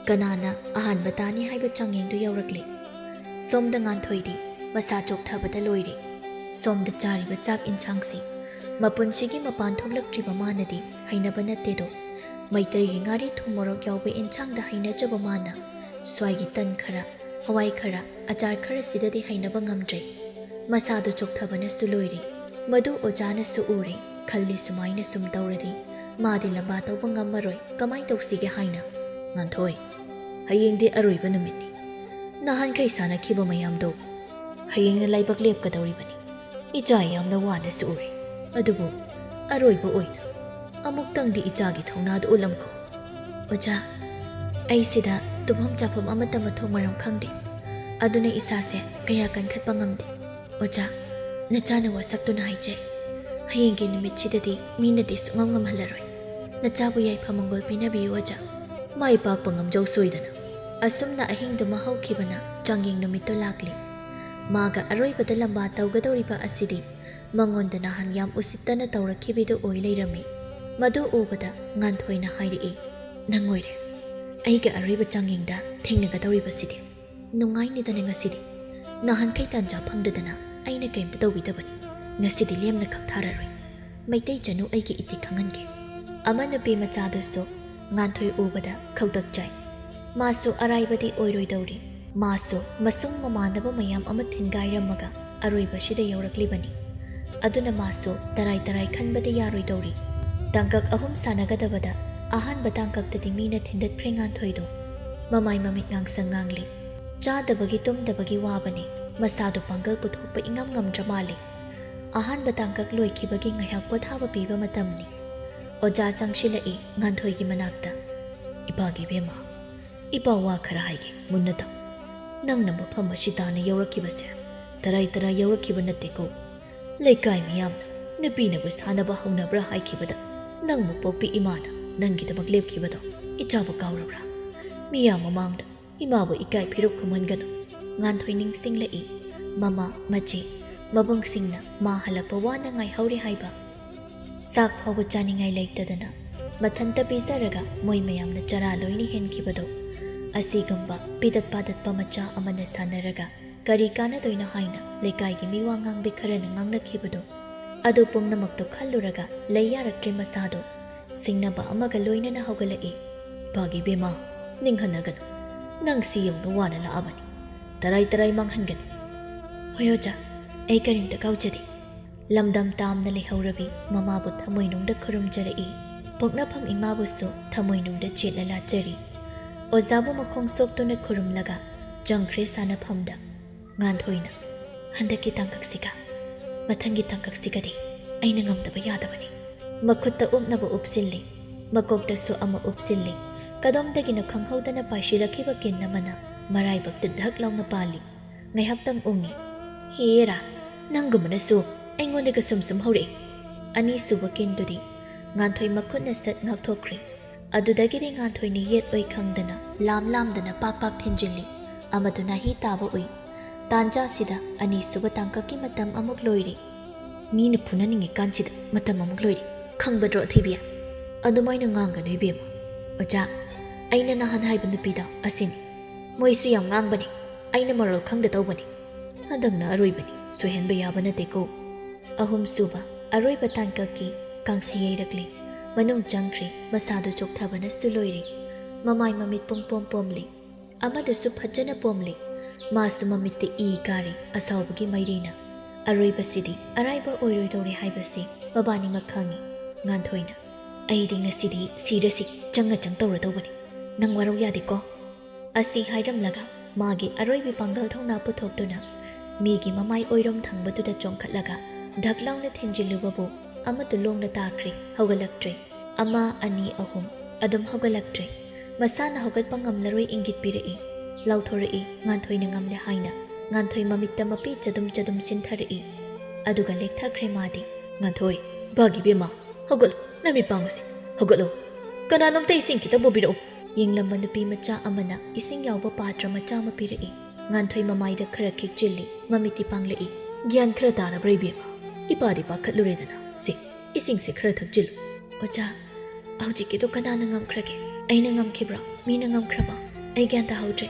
ꯀꯅꯥꯅ ꯑꯍꯥꯟꯕ ꯇꯥꯅꯤ ꯍꯥꯏꯕ ꯆꯥꯡꯌꯦꯡꯗꯨ ꯌꯧꯔꯛꯂꯦ꯫ ꯁꯣꯝꯗ ꯉꯥꯟꯊꯣꯏꯗꯤ ꯃꯁꯥ ꯆꯣꯛꯊꯕꯗ ꯂꯣꯏꯔꯦ꯫ ꯁꯣꯝꯗ ꯆꯥꯔꯤꯕ ꯆꯥꯛ ꯏꯟꯁꯥꯡꯁꯤ ꯃꯄꯨꯟꯁꯤꯒꯤ ꯃꯄꯥꯟ ꯊꯣꯛꯂꯛꯇ꯭ꯔꯤꯕ ꯃꯥꯅꯗꯤ ꯍꯩꯅꯕ ꯅꯠꯇꯦꯗꯣ꯫ ꯃꯩꯇꯩꯒꯤ ꯉꯥꯔꯤ ꯊꯨꯝ ꯃꯣꯔꯣꯛ ꯌꯥꯎꯕ ꯏꯟꯁꯥꯡꯗ ꯍꯩꯅꯖꯕ ꯃꯥꯅ ꯁ꯭ꯋꯥꯏꯒꯤ ꯇꯟ ꯈꯔ, ꯍꯋꯥꯏ ꯈꯔ, ꯑꯆꯥꯔ ꯈꯔꯁꯤꯗꯗꯤ ꯍꯩꯅꯕ ꯉꯝꯗ꯭ꯔꯦ꯫ ꯃꯁꯥꯗꯨ ꯆꯣꯛꯊꯕꯅꯁꯨ ꯂꯣꯏꯔꯦ꯫ ꯃꯗꯨ ꯑꯣꯖꯥꯅꯁꯨ ꯎꯔꯦ꯫ ꯈꯜꯂꯤ, ꯁꯨꯃꯥꯏꯅ ꯁꯨꯝ ꯇꯧꯔꯗꯤ ꯃꯥꯗꯤ ꯂꯝꯕꯥ ꯇꯧꯕ ꯉꯝꯃꯔꯣꯏ, ꯀꯃꯥꯏ ꯇꯧꯁꯤꯒꯦ ꯍꯥꯏꯅ꯫ "ꯉꯥꯟꯊꯣꯏ, ꯍꯌꯦꯡꯗꯤ ꯑꯔꯣꯏꯕ ꯅꯨꯃꯤꯠꯅꯤ꯫ ꯅꯍꯥꯟꯈꯩ ꯁꯥꯟꯅꯈꯤꯕ ꯃꯌꯥꯝꯗꯣ ꯍꯌꯦꯡꯅ ꯂꯥꯏꯕꯛ ꯂꯦꯞꯀꯗꯧꯔꯤꯕꯅꯤ꯫ ꯏꯆꯥ ꯌꯥꯝꯅ ꯋꯥꯅꯁꯨ ꯎꯔꯦ, ꯑꯗꯨꯕꯨ ꯑꯔꯣꯏꯕ ꯑꯣꯏꯅ ꯑꯃꯨꯛꯇꯪꯗꯤ ꯏꯆꯥꯒꯤ ꯊꯧꯅꯥꯗꯨ ꯎꯠꯂꯝꯈꯣ꯫" "ꯑꯣꯖꯥ, ꯑꯩ ꯁꯤꯗ ꯇꯨꯝꯐꯝ ꯆꯥꯐꯝ ꯑꯃꯠꯇ ꯃꯊꯣꯡ ꯃꯔꯝ ꯈꯪꯗꯦ, ꯑꯗꯨꯅ ꯏꯁꯥꯁꯦ ꯀꯌꯥ ꯀꯟꯈꯠꯄ ꯉꯝꯗꯦ꯫ ꯑꯣꯖꯥ, ꯅꯆꯥꯅ ꯋꯥꯁꯛꯇꯨꯅ ꯍꯥꯏꯖꯩ, ꯍꯌꯦꯡꯒꯤ ꯅꯨꯃꯤꯠꯁꯤꯗꯗꯤ ꯃꯤꯅꯗꯤ ꯁꯨꯡꯉꯝ ꯉꯝꯍꯜꯂꯔꯣꯏ꯫ ꯅꯆꯥꯕꯨ ꯌꯥꯏꯐ ꯃꯪꯒꯣꯜ ꯄꯤꯅꯕꯤꯌꯨ ꯑꯣꯖꯥ꯫" ꯃꯥꯏ ꯄꯥꯛꯄ ꯉꯝꯖꯧ ꯁꯣꯏꯗꯅ꯫ ꯑꯁꯨꯝꯅ ꯑꯍꯤꯡꯗꯨꯃ ꯍꯧꯈꯤꯕꯅ ꯆꯥꯡꯌꯦꯡ ꯅꯨꯃꯤꯠꯇꯨ ꯂꯥꯛꯂꯦ꯫ ꯃꯥꯒ ꯑꯔꯣꯏꯕꯗ ꯂꯝꯕꯥ ꯇꯧꯒꯗꯧꯔꯤꯕ ꯑꯁꯤꯗꯤ ꯃꯉꯣꯟꯗ ꯅꯍꯥꯟ ꯌꯥꯝ ꯎꯁꯤꯠꯇꯅ ꯇꯧꯔꯛꯈꯤꯕꯤꯗꯨ ꯑꯣꯏ ꯂꯩꯔꯝꯃꯤ꯫ ꯃꯗꯨ ꯎꯕꯗ ꯉꯥꯟꯊꯣꯏꯅ ꯍꯥꯏꯔꯛꯏ, "ꯅꯪ ꯑꯣꯏꯔꯦ ꯑꯩꯒ ꯑꯔꯣꯏꯕ ꯆꯥꯡꯌꯦꯡꯗ ꯊꯦꯡꯅꯒꯗꯧꯔꯤꯕꯁꯤꯗꯤ꯫ ꯅꯨꯡꯉꯥꯏꯅꯤꯗꯅ ꯉꯁꯤꯗꯤ꯫ ꯅꯍꯥꯟꯈꯩ ꯇꯥꯟꯖꯥ ꯐꯪꯗꯗꯅ ꯑꯩꯅ ꯀꯩꯝꯇ ꯇꯧꯕꯤꯗꯕꯅꯤ꯫ ꯉꯁꯤꯗꯤ ꯂꯦꯝꯅ ꯈꯛ ꯊꯥꯔꯔꯣꯏ꯫ ꯃꯩꯇꯩ ꯆꯅꯨ ꯑꯩꯒꯤ ꯏꯇꯤ ꯈꯪꯍꯟꯒꯦ꯫" ꯑꯃ ꯅꯨꯄꯤ ꯃꯆꯥꯗꯨꯁꯨ ꯉꯥꯟꯊꯣꯏ ꯎꯕꯗ ꯈꯧꯇꯛ ꯆꯥꯏ꯫ ꯃꯥꯁꯨ ꯑꯔꯥꯏꯕꯗꯤ ꯑꯣꯏꯔꯣꯏꯗꯧꯔꯤ꯫ ꯃꯥꯁꯨ ꯃꯁꯨꯡ ꯃꯃꯥꯟꯅꯕ ꯃꯌꯥꯝ ꯑꯃ ꯊꯤꯟꯒꯥꯏꯔꯝꯃꯒ ꯑꯔꯣꯏꯕꯁꯤꯗ ꯌꯧꯔꯛꯂꯤꯕꯅꯤ꯫ ꯑꯗꯨꯅ ꯃꯥꯁꯨ ꯇꯔꯥꯏ ꯇꯔꯥꯏ ꯈꯟꯕꯗꯤ ꯌꯥꯔꯣꯏꯗꯧꯔꯤ꯫ ꯇꯥꯡꯀꯛ ꯑꯍꯨꯝ ꯁꯥꯟꯅꯒꯗꯕꯗ ꯑꯍꯥꯟꯕ ꯇꯥꯡꯀꯛꯇꯗꯤ ꯃꯤꯅ ꯊꯤꯟꯗꯠꯈ꯭ꯔꯦ ꯉꯥꯟꯊꯣꯏꯗꯣ꯫ ꯃꯃꯥꯏ ꯃꯃꯤꯠ ꯉꯥꯡꯁꯪ ꯉꯥꯡꯂꯤ꯫ ꯆꯥꯗꯕꯒꯤ ꯇꯨꯝꯗꯕꯒꯤ ꯋꯥꯕꯅꯤ, ꯃꯁꯥꯗꯣ ꯄꯥꯡꯒꯜ ꯄꯨꯊꯣꯛꯄ ꯏꯉꯝ ꯉꯝꯗ꯭ꯔ ꯃꯥꯜꯂꯤ꯫ ꯑꯍꯥꯟꯕ ꯇꯥꯡꯀꯛ ꯂꯣꯏꯈꯤꯕꯒꯤ ꯉꯥꯏꯍꯥꯛ ꯄꯣꯊꯥꯕ ꯄꯤꯕ ꯃꯇꯝꯅꯤ꯫ ꯑꯣꯖꯥ ꯆꯪꯁꯤꯜꯂꯛꯏ ꯉꯥꯟꯊꯣꯏꯒꯤ ꯃꯅꯥꯛꯇ꯫ "ꯏꯄꯥꯒꯤ ꯏꯕꯦꯝꯃ, ꯏꯄꯥ ꯋꯥ ꯈꯔ ꯍꯥꯏꯒꯦ, ꯃꯨꯟꯅ ꯇꯥꯎ꯫ ꯅꯪꯅ ꯃꯐꯝ ꯑꯁꯤ ꯇꯥꯅ ꯌꯧꯔꯛꯈꯤꯕꯁꯦ ꯇꯔꯥꯏ ꯇꯔꯥꯏ ꯌꯧꯔꯛꯈꯤꯕ ꯅꯠꯇꯦꯀꯣ꯫ ꯂꯩꯀꯥꯏ ꯃꯤꯌꯥꯝꯅ ꯅꯨꯄꯤꯅꯕꯨ ꯁꯥꯟꯅꯕ ꯍꯧꯅꯕ꯭ꯔꯥ ꯍꯥꯏꯈꯤꯕꯗ, ꯅꯪꯕꯨ ꯄꯣꯛꯄꯤ ꯏꯃꯥꯅ ꯅꯪꯒꯤꯗꯃꯛ ꯂꯦꯞꯈꯤꯕꯗꯣ ꯏꯆꯥꯕꯨ ꯀꯥꯎꯔꯕ꯭ꯔꯥ? ꯃꯤꯌꯥꯝ ꯃꯃꯥꯡꯗ ꯏꯃꯥꯕꯨ ꯏꯀꯥꯏ ꯐꯤꯔꯨꯛ ꯈꯨꯝꯍꯟꯒꯅꯨ꯫" ꯉꯥꯟꯊꯣꯏ ꯅꯤꯡꯁꯤꯡꯂꯛꯏ꯫ ꯃꯃꯥ, ꯃꯆꯦ, ꯃꯕꯨꯡꯁꯤꯡꯅ ꯃꯥ ꯍꯜꯂꯛꯄ ꯋꯥꯅ ꯉꯥꯏꯍꯧꯔꯤ ꯍꯥꯏꯕ꯫ ꯆꯥꯛ ꯐꯥꯎꯕ ꯆꯥꯅꯤꯡꯉꯥꯏ ꯂꯩꯇꯗꯅ ꯃꯊꯟꯇ ꯄꯤꯖꯔꯒ ꯃꯣꯏ ꯃꯌꯥꯝꯅ ꯆꯔꯥ ꯂꯣꯏꯅ ꯍꯦꯟꯈꯤꯕꯗꯣ꯫ ꯑꯁꯤꯒꯨꯝꯕ ꯄꯤꯗꯠ ꯄꯥꯗꯠꯄ ꯃꯆꯥ ꯑꯃꯅ ꯁꯥꯟꯅꯔꯒ ꯀꯔꯤ ꯀꯥꯟꯅꯗꯣꯏꯅꯣ ꯍꯥꯏꯅ ꯂꯩꯀꯥꯏꯒꯤ ꯃꯤꯋꯥ ꯉꯥꯡꯕꯤ ꯈꯔꯅ ꯉꯥꯡꯅꯈꯤꯕꯗꯣ꯫ ꯑꯗꯨ ꯄꯨꯝꯅꯃꯛꯇꯣ ꯈꯜꯂꯨꯔꯒ ꯂꯩ ꯌꯥꯔꯛꯇ꯭ꯔꯦ ꯃꯁꯥꯗꯣ꯫ ꯁꯤꯡꯅꯕ ꯑꯃꯒ ꯂꯣꯏꯅꯅ ꯍꯧꯒꯠꯂꯛꯏ꯫ "ꯏꯄꯥꯒꯤ ꯏꯕꯦꯝꯃ, ꯅꯤꯡꯍꯟꯅꯒꯅꯨ꯫ ꯅꯪ ꯁꯤ ꯌꯧꯅ ꯋꯥꯅ ꯂꯥꯛꯑꯕꯅꯤ꯫ ꯇꯔꯥꯏ ꯇꯔꯥꯏ ꯃꯥꯡꯍꯟꯒꯅꯨ꯫" "ꯍꯣꯏ ꯑꯣꯖꯥ, ꯑꯩ ꯀꯔꯤꯝꯇ ꯀꯥꯎꯖꯗꯦ꯫" ꯂꯝꯗꯝ ꯇꯥꯝꯅ ꯂꯩꯍꯧꯔꯕꯤ ꯃꯃꯥꯕꯨ ꯊꯃꯣꯏꯅꯨꯡꯗ ꯈꯨꯔꯨꯝꯖꯔꯛꯏ꯫ ꯄꯣꯛꯅꯐꯝ ꯏꯃꯥꯕꯨꯁꯨ ꯊꯃꯣꯏꯅꯨꯡꯗ ꯆꯦꯠꯅ ꯂꯥꯠꯆꯔꯤ꯫ ꯑꯣꯖꯥꯕꯨ ꯃꯈꯣꯡ ꯁꯣꯛꯇꯨꯅ ꯈꯨꯔꯨꯝꯂꯒ ꯆꯪꯈ꯭ꯔꯦ ꯁꯥꯟꯅꯐꯝꯗ꯫ ꯉꯥꯟꯊꯣꯏꯅ, "ꯍꯟꯗꯛꯀꯤ ꯇꯥꯡꯀꯛꯁꯤꯒ ꯃꯊꯪꯒꯤ ꯇꯥꯡꯀꯛꯁꯤꯒꯗꯤ ꯑꯩꯅ ꯉꯝꯗꯕ ꯌꯥꯗꯕꯅꯤ꯫" ꯃꯈꯨꯠꯇ ꯎꯞꯅꯕ ꯎꯞꯁꯤꯜꯂꯤ꯫ ꯃꯀꯣꯛꯇꯁꯨ ꯑꯃ ꯎꯞꯁꯤꯜꯂꯤ꯫ ꯀꯗꯣꯝꯗꯒꯤꯅꯣ ꯈꯪꯍꯧꯗꯅ ꯄꯥꯏꯁꯤꯜꯂꯛꯈꯤꯕ ꯀꯤꯟ ꯑꯃꯅ ꯃꯔꯥꯏꯕꯛꯇ ꯙꯛ ꯂꯥꯎꯅ ꯄꯥꯜꯂꯤ꯫ ꯉꯥꯏꯍꯥꯛꯇꯪ ꯎꯪꯉꯤ꯫ "ꯍꯦꯔꯥ, ꯅꯪꯒꯨꯝꯕꯅꯁꯨ ꯑꯩꯉꯣꯟꯗꯒ ꯁꯨꯝ ꯁꯨꯝ ꯍꯧꯔꯛꯏ꯫" ꯑꯅꯤꯁꯨꯕ ꯀꯤꯟꯗꯨꯗꯤ ꯉꯥꯟꯊꯣꯏ ꯃꯈꯨꯠꯅ ꯁꯠ ꯉꯥꯛꯊꯣꯛꯈ꯭ꯔꯤ꯫ ꯑꯗꯨꯗꯒꯤꯗꯤ ꯉꯥꯟꯊꯣꯏꯅ ꯌꯦꯠ ꯑꯣꯏ ꯈꯪꯗꯅ ꯂꯥꯝ ꯂꯥꯝꯗꯅ ꯄꯥꯛ ꯄꯥꯛ ꯊꯤꯟꯖꯤꯜꯂꯤ꯫ ꯑꯃꯗꯨꯅ ꯍꯤ ꯇꯥꯕ ꯎꯏ꯫ ꯇꯥꯟꯖꯥꯁꯤꯗ ꯑꯅꯤꯁꯨꯕ ꯇꯥꯡꯀꯛꯀꯤ ꯃꯇꯝ ꯑꯃꯨꯛ ꯂꯣꯏꯔꯤ꯫ "ꯃꯤꯅ ꯐꯨꯅꯅꯤꯡꯉꯤ ꯀꯥꯟꯁꯤꯗ ꯃꯇꯝ ꯑꯃꯨꯛ ꯂꯣꯏꯔꯤ꯫ ꯈꯪꯕꯗ꯭ꯔꯣ ꯑꯊꯤꯕꯤ? ꯑꯗꯨꯃꯥꯏꯅ ꯉꯥꯡꯒꯅꯨ ꯏꯕꯦꯝꯃ꯫ ꯑꯣꯖꯥ, ꯑꯩꯅ ꯅꯍꯥꯟ ꯍꯥꯏꯕ ꯅꯨꯄꯤꯗꯣ ꯑꯁꯤꯅꯤ꯫ ꯃꯣꯏꯁꯨ ꯌꯥꯝ ꯉꯥꯡꯕꯅꯤ꯫ ꯑꯩꯅ ꯃꯔꯣꯜ ꯈꯪꯗ ꯇꯧꯕꯅꯤ꯫ ꯍꯟꯗꯛꯅ ꯑꯔꯣꯏꯕꯅꯤ, ꯁꯣꯏꯍꯟꯕ ꯌꯥꯕ ꯅꯠꯇꯦꯀꯣ꯫" ꯑꯍꯨꯝꯁꯨꯕ, ꯑꯔꯣꯏꯕ ꯇꯥꯡꯀꯛꯀꯤ ꯀꯥꯡꯁꯤ ꯌꯩꯔꯛꯂꯤ꯫ ꯃꯅꯨꯡ ꯆꯪꯈ꯭ꯔꯦ, ꯃꯁꯥꯗꯨ ꯆꯣꯛꯊꯕꯅꯁꯨ ꯂꯣꯏꯔꯦ꯫ ꯃꯃꯥꯏ ꯃꯃꯤꯠ ꯄꯨꯡ ꯄꯣꯝ ꯄꯣꯝꯂꯤ꯫ ꯑꯃꯗꯨꯁꯨ ꯐꯖꯅ ꯄꯣꯝꯂꯤ꯫ ꯃꯥꯁꯨ ꯃꯃꯤꯠꯇ ꯏ ꯀꯥꯔꯤ, ꯑꯁꯥꯎꯕꯒꯤ ꯃꯩꯔꯤꯅ꯫ ꯑꯔꯣꯏꯕꯁꯤꯗꯤ ꯑꯔꯥꯏꯕ ꯑꯣꯏꯔꯣꯏꯗꯧꯔꯦ ꯍꯥꯏꯕꯁꯤ ꯃꯕꯥꯅꯤꯃꯛ ꯈꯪꯏ꯫ ꯉꯥꯟꯊꯣꯏꯅ, "ꯑꯩꯗꯤ ꯉꯁꯤꯗꯤ ꯁꯤꯔꯁꯤ, ꯆꯪꯉ ꯆꯪ ꯇꯧꯔꯗꯧꯕꯅꯤ꯫ ꯅꯪ ꯋꯥꯔꯧ ꯌꯥꯗꯦꯀꯣ?" ꯑꯁꯤ ꯍꯥꯏꯔꯝꯂꯒ ꯃꯥꯒꯤ ꯑꯔꯣꯏꯕꯤ ꯄꯥꯡꯒꯜ ꯊꯧꯅꯥ ꯄꯨꯊꯣꯛꯇꯨꯅ ꯃꯤꯒꯤ ꯃꯃꯥꯏ ꯑꯣꯏꯔꯣꯝ ꯊꯪꯕꯗꯨꯗ ꯆꯣꯡꯈꯠꯂꯒ ꯙꯛ ꯂꯥꯎꯅ ꯊꯤꯟꯖꯤꯜꯂꯨꯕꯕꯨ ꯑꯃꯗꯨ ꯂꯣꯡꯅ ꯇꯥꯈ꯭ꯔꯦ, ꯍꯧꯒꯠꯂꯛꯇ꯭ꯔꯦ꯫ ꯑꯃ, ꯑꯅꯤ, ꯑꯍꯨꯝ, ꯑꯗꯨꯝ ꯍꯧꯒꯠꯂꯛꯇ꯭ꯔꯦ꯫ ꯃꯁꯥꯅ ꯍꯧꯒꯠꯄ ꯉꯝꯂꯔꯣꯏ ꯏꯪꯒꯤꯠ ꯄꯤꯔꯛꯏ꯫ ꯂꯥꯎꯊꯣꯔꯛꯏ, ꯉꯥꯟꯊꯣꯏꯅ ꯉꯝꯂꯦ ꯍꯥꯏꯅ꯫ ꯉꯥꯟꯊꯣꯏ ꯃꯃꯤꯠꯇ ꯃꯄꯤ ꯆꯗꯨꯝ ꯆꯗꯨꯝ ꯁꯤꯟꯊꯔꯛꯏ꯫ ꯑꯗꯨꯒ ꯂꯦꯛꯊꯈ꯭ꯔꯦ ꯃꯥꯗꯤ꯫ "ꯉꯥꯟꯊꯣꯏ, ꯚꯥꯒꯤ ꯏꯕꯦꯝꯃ, ꯍꯧꯒꯠꯂꯨ, ꯅꯃꯤꯠ ꯄꯥꯡꯉꯨꯁꯤ, ꯍꯧꯒꯠꯂꯨ꯫ ꯀꯅꯥꯅꯣꯝꯇ ꯏꯁꯤꯡ ꯈꯤꯇ ꯄꯨꯕꯤꯔꯛꯎ꯫" ꯌꯦꯡꯂꯝꯕ ꯅꯨꯄꯤ ꯃꯆꯥ ꯑꯃꯅ ꯏꯁꯤꯡ ꯌꯥꯎꯕ ꯄꯥꯇ꯭ꯔ ꯃꯆꯥ ꯑꯃ ꯄꯤꯔꯛꯏ꯫ ꯉꯥꯟꯊꯣꯏ ꯃꯃꯥꯏꯗ ꯈꯔ ꯈꯤꯛꯆꯤꯜꯂꯤ, ꯃꯃꯤꯠꯇꯤ ꯄꯥꯡꯂꯛꯏ꯫ "ꯒ꯭ꯌꯥꯟ ꯈꯔ ꯇꯥꯔꯕ꯭ꯔꯥ ꯏꯕꯦꯝꯃ? ꯏꯄꯥꯗꯤ ꯄꯥꯈꯠꯂꯨꯔꯦꯗꯅ꯫ ꯁꯦ, ꯏꯁꯤꯡꯁꯦ ꯈꯔ ꯊꯛꯆꯤꯜꯂꯨ꯫" "ꯑꯣꯖꯥ, ꯍꯧꯖꯤꯛꯀꯤꯗꯣ ꯀꯅꯥꯅ ꯉꯝꯈ꯭ꯔꯒꯦ? ꯑꯩꯅ ꯉꯝꯈꯤꯕ꯭ꯔꯣ? ꯃꯤꯅ ꯉꯝꯈ꯭ꯔꯕꯣ? ꯑꯩ ꯒ꯭ꯌꯥꯟ ꯇꯥꯍꯧꯗ꯭ꯔꯦ꯫"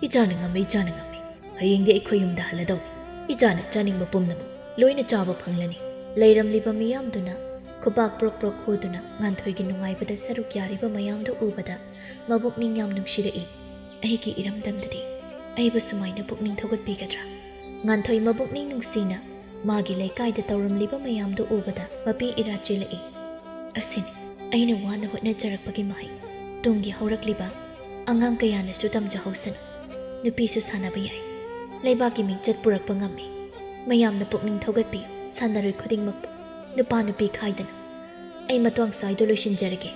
"ꯏꯆꯥꯅ ꯉꯝꯃꯤ, ꯏꯆꯥꯅ ꯉꯝꯃꯤ꯫ ꯍꯌꯦꯡꯗꯤ ꯑꯩꯈꯣꯏ ꯌꯨꯝꯗ ꯍꯜꯂꯗꯧꯅꯤ꯫ ꯏꯆꯥꯅ ꯆꯥꯅꯤꯡꯕ ꯄꯨꯝꯅꯃꯛ ꯂꯣꯏꯅ ꯆꯥꯕ ꯐꯪꯂꯅꯤ꯫" ꯂꯩꯔꯝꯂꯤꯕ ꯃꯤꯌꯥꯝꯗꯨꯅ ꯈꯨꯕꯥꯛ ꯄ꯭ꯔꯣꯛ ꯄ꯭ꯔꯣꯛ ꯈꯨꯗꯨꯅ ꯉꯥꯟꯊꯣꯏꯒꯤ ꯅꯨꯡꯉꯥꯏꯕꯗ ꯁꯔꯨꯛ ꯌꯥꯔꯤꯕ ꯃꯌꯥꯝꯗꯨ ꯎꯕꯗ ꯃꯕꯨꯛꯅꯤꯡ ꯌꯥꯝ ꯅꯨꯡꯁꯤꯔꯛꯏ꯫ "ꯑꯩꯒꯤ ꯏꯔꯝꯗꯝꯗꯗꯤ ꯑꯩꯕꯨ ꯁꯨꯃꯥꯏꯅ ꯄꯨꯛꯅꯤꯡ ꯊꯧꯒꯠꯄꯤꯒꯗ꯭ꯔꯥ?" ꯉꯥꯟꯊꯣꯏ ꯃꯕꯨꯛꯅꯤꯡ ꯅꯨꯡꯁꯤꯅ ꯃꯥꯒꯤ ꯂꯩꯀꯥꯏꯗ ꯇꯧꯔꯝꯂꯤꯕ ꯃꯌꯥꯝꯗꯨ ꯎꯕꯗ ꯃꯄꯤ ꯏꯔꯥ ꯆꯦꯜꯂꯛꯏ꯫ "ꯑꯁꯤꯅꯤ ꯑꯩꯅ ꯋꯥꯅ ꯍꯣꯠꯅꯖꯔꯛꯄꯒꯤ ꯃꯍꯩ꯫ ꯇꯨꯡꯒꯤ ꯍꯧꯔꯛꯂꯤꯕ ꯑꯉꯥꯡ ꯀꯌꯥꯅꯁꯨ ꯇꯝꯖꯍꯧꯁꯅꯨ꯫ ꯅꯨꯄꯤꯁꯨ ꯁꯥꯟꯅꯕ ꯌꯥꯏ꯫ ꯂꯩꯕꯥꯛꯀꯤ ꯃꯤꯡꯆꯠ ꯄꯨꯔꯛꯄ ꯉꯝꯃꯤ꯫ ꯃꯌꯥꯝꯅ ꯄꯨꯛꯅꯤꯡ ꯊꯧꯒꯠꯄꯤꯌꯨ, ꯁꯥꯟꯅꯔꯣꯏ ꯈꯨꯗꯤꯡꯃꯛꯄꯨ, ꯅꯨꯄꯥ ꯅꯨꯄꯤ ꯈꯥꯏꯗꯅ꯫ ꯑꯩ ꯃꯇꯥꯡ ꯁ꯭ꯋꯥꯏꯗ ꯂꯣꯏꯁꯤꯟꯖꯔꯒꯦ꯫"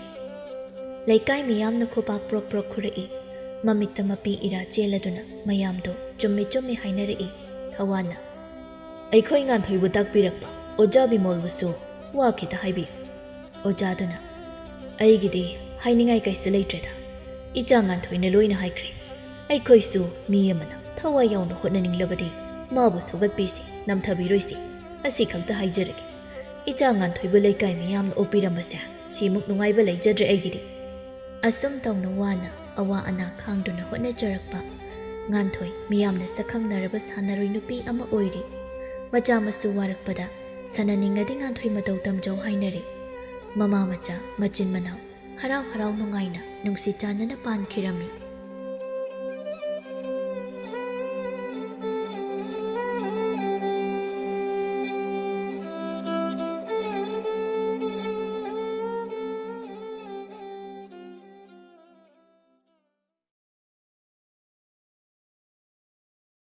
ꯂꯩꯀꯥꯏ ꯃꯤꯌꯥꯝꯅ ꯈꯨꯕꯥꯛ ꯄ꯭ꯔꯣꯛ ꯄ꯭ꯔꯣꯛ ꯈꯨꯔꯛꯏ꯫ ꯃꯃꯤꯠꯇ ꯃꯄꯤ ꯏꯔꯥ ꯆꯦꯜꯂꯗꯨꯅ ꯃꯌꯥꯝꯗꯨ ꯆꯨꯝꯃꯤ ꯆꯨꯝꯃꯤ ꯍꯥꯏꯅꯔꯛꯏ꯫ ꯊꯋꯥꯟꯅ, "ꯑꯩꯈꯣꯏ ꯉꯥꯟꯊꯣꯏꯕꯨ ꯇꯥꯛꯄꯤꯔꯛꯄ ꯑꯣꯖꯥ ꯕꯤꯃꯣꯜꯕꯨꯁꯨ ꯋꯥ ꯈꯤꯇ ꯍꯥꯏꯕꯤꯌꯨ꯫" ꯑꯣꯖꯥꯗꯨꯅ, "ꯑꯩꯒꯤꯗꯤ ꯍꯥꯏꯅꯤꯡꯉꯥꯏ ꯀꯩꯁꯨ ꯂꯩꯇ꯭ꯔꯦꯗ꯫ ꯏꯆꯥ ꯉꯥꯟꯊꯣꯏꯅ ꯂꯣꯏꯅ ꯍꯥꯏꯈ꯭ꯔꯦ꯫ ꯑꯩꯈꯣꯏꯁꯨ ꯃꯤ ꯑꯃꯅ ꯊꯋꯥꯏ ꯌꯥꯎꯅ ꯍꯣꯠꯅꯅꯤꯡꯂꯕꯗꯤ ꯃꯥꯕꯨ ꯁꯧꯒꯠꯄꯤꯁꯤ, ꯅꯝꯊꯕꯤꯔꯣꯏꯁꯤ꯫ ꯑꯁꯤ ꯈꯛꯇ ꯍꯥꯏꯖꯔꯒꯦ꯫ ꯏꯆꯥ ꯉꯥꯟꯊꯣꯏꯕꯨ ꯂꯩꯀꯥꯏ ꯃꯤꯌꯥꯝꯅ ꯑꯣꯛꯄꯤꯔꯝꯕꯁꯦ ꯁꯤꯃꯨꯛ ꯅꯨꯡꯉꯥꯏꯕ ꯂꯩꯖꯗ꯭ꯔꯦ ꯑꯩꯒꯤꯗꯤ꯫" ꯑꯁꯨꯝ ꯇꯧꯅ ꯋꯥꯅ ꯑꯋꯥ ꯑꯅꯥ ꯈꯥꯡꯗꯨꯅ ꯍꯣꯠꯅꯖꯔꯛꯄ ꯉꯥꯟꯊꯣꯏ ꯃꯤꯌꯥꯝꯅ ꯁꯛꯈꯪꯅꯔꯕ ꯁꯥꯟꯅꯔꯣꯏ ꯅꯨꯄꯤ ꯑꯃ ꯑꯣꯏꯔꯤ꯫ ꯃꯆꯥ ꯃꯁꯨ ꯋꯥꯔꯛꯄꯗ ꯁꯥꯟꯅꯅꯤꯡꯉꯗꯤ ꯉꯥꯟꯊꯣꯏ ꯃꯇꯧ ꯇꯝꯖꯧ ꯍꯥꯏꯅꯔꯤ꯫ ꯃꯃꯥ ꯃꯆꯥ ꯃꯆꯤꯟ ꯃꯅꯥꯎ ꯍꯔꯥꯎ ꯍꯔꯥꯎ ꯅꯨꯡꯉꯥꯏꯅ ꯅꯨꯡꯁꯤ ꯆꯥꯟꯅꯅ ꯄꯥꯟꯈꯤꯔꯝꯃꯤ꯫